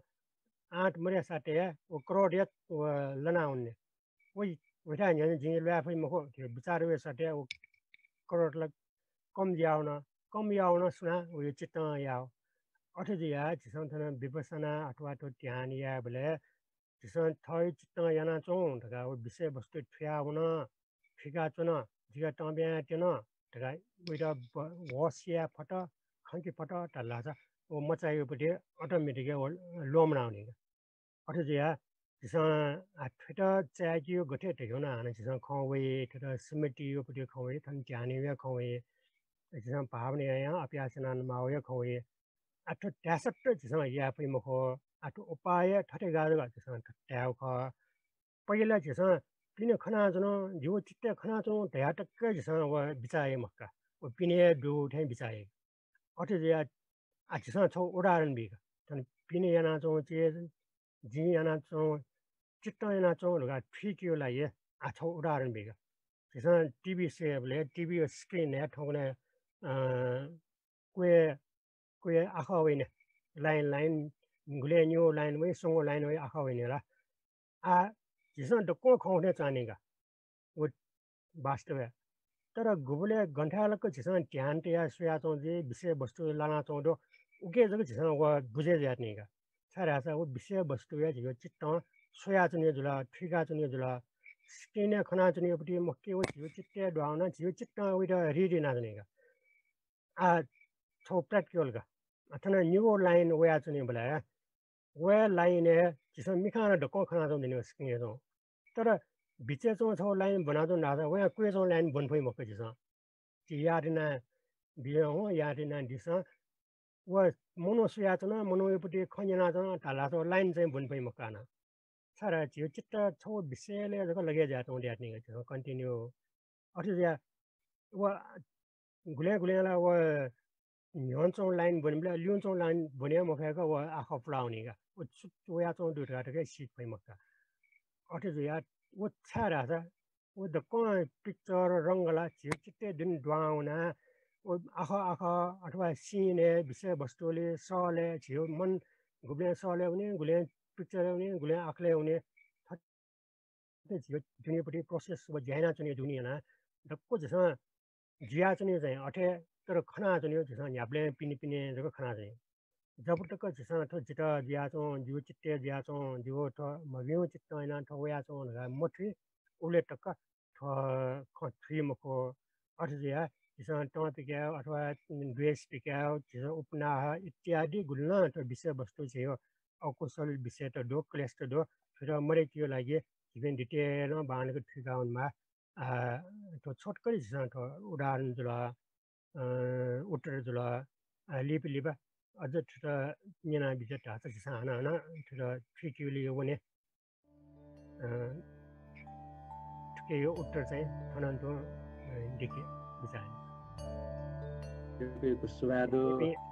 आँट मदय् साथय् व करोड या व लना वने। वइ वइथा न्ह्यःने जिं ल्वाये फइ मखु धकाः बिचार वये साथय् व करोड ला कम जुयावन, कम यावन सुनां वया चित्तं याव। अथे जुयाः झीसं थन विपश्यना अथवा थ्व ध्यान यायेबलय् झीसं थःगु चित्तं यानाच्वँ धकाः व विषयवस्तु थुयावन, थुइकाच्वन, जिगः तं ब्यां त्यन धकाः वइत ब-, होश याये फत, खंके फत धाःसा व मचायागु पति automatic व ल्वःमनावनी का। अथे जुयाः झीसं आ थ्वइत चायेकेगु गथे धइगु नं हानं झीसं खँ वइ, थ्वइत स्मृतियागु पति खँ वइ, थन ध्यान यायेगु खँ वइ। झीसं भावना यायां अभ्यास यानाः माःगु खँ वइ। आ थ्व धायेसाथं झीसं याये फइ मखु। आ थ्व उपाय थथे गाः जक झीसं धायेगु खः। पहिला झीसं पिने खनाच्वन, जिगु चित्तय् खनाच्वन धयाः तक झीसं व बिचाः याये मखु का। व पिने हे दुगु थें बिचाः याइ। अथे जुयाः आ झीसं छगू उदाहरण बी का। थन पिने यानाच्वंगु चिज, जिं यानाच्वंगु, चित्तं यानाच्वंगु धकाः थुइकेगु लागि आ छगू उदाहरण बी का। झीसं TV स्वयेबलय् TV screen-य् थौंकन्हय्, अ, क्वय्, क्वय् आखः वइने, line line, गुलें निगू line वइ, स्वंगू line वइ, आखः वइने ला। आ झीसं दक्वं खंगु थें च्वनी का। व वास्तवय्। तर गुबलय् गन थाय् लाक झीसं ध्यान तयाः स्वयाच्वंगु जुइ, विषयवस्तु लानाच्वंगु दु, उकी जक झीसं व बुझे जुयाच्वनी का। छाय्धाःसा व विषयवस्तुया झीगु चित्तं स्वयाच्वनीगु जुल, थुइकाच्वनीगु जुल, screen-य् खनाच्वनीगु पति मखु कि, व झीगु चित्तय् दुहां वनाः झीगु चित्तं वइत read यानाच्वनी का। आ छगू practical का। आ थन निगू line वयाच्वनीबलय् व line-य् झीसं मिखां नं दक्वं खनाच्वंगु दनि screen-य् च्वंगु। तर बिचय् च्वंगु छगू line ब्वनाच्वन धाःसा वयां क्वय् च्वंगु line ब्वने फइ मखु झीसं। झी याद यानाः बिज्याहुँ, याद यानादिसँ। व मनू स्वयाच्वन, मनूया पति खँ न्यनाच्वन धाःसा व line चाहिँ ब्वने फइ मखु हानं। छाय्धाःसा झीगु चित्त छगू विषयलय् जक लगे जुयाच्वंगु दु यात नि झीसं continue। अथे जुयाः व गुलें गुलें ला व न्ह्यःने च्वंगु line ब्वनेबलय् ल्यूने च्वंगु line ब्वने हे मफय्क व आखः पुलावनी का। व छु वयाच्वंगु दु धकाः तक सीके फइ मखु का। अथे जुयाः व छाय्धाःसा व दक्वं picture रंग ला झीगु चित्तय् दुने दुहां वनाः व आखः आखः अथवा scene-य् विषयवस्तुलय् सलय् झीगु मन गुबलें सलय् वनी, गुलें picture-य् वनी, गुलें आखलय् वनी। थथे झीगु दुने पति process व ज्या यानाच्वनीगु दुने यानाः दक्व झीसं जुयाच्वनीगु चाहिँ अथे तर खनाच्वनीगु झीसं न्ह्याबलें पिने पिने जक खनाच्वनी। जब तक झीसं थ्व जितः जुयाच्वं, जिगु चित्तय् जुयाच्वं, जिगु थ्व मभिंगु चित्तं यानाः थ्व वयाच्वं धकाः मथुइ, उबलय् तक थ्व खँ थुइ मखु। अथे जुयाः झीसं तं पिकायेगु अथवा द्वेष पिकायेगु, झीसं उपनाह इत्यादि गुलि नं थ्व विषयवस्तु झीगु अकुशल विषयत दु, क्लेशत दु, थुइत मदय्केगु लागि झीपिं detail नं बांलाक थुइका वनेमाः। आ, थ्व छोटकरी झीसं थ्व उदाहरण जुल, अ, उत्तर जुल, अ, लिपा लिपा अझ थुइत न्यनाबिज्यात धाःसा झीसं हानं हानं थुइत थुइकेगुलिइ वने। अ, थुकिया उत्तर चाहिँ थनं तुं, अ, देके बिचाः याना। यक्व यक्व सुभाय् दु।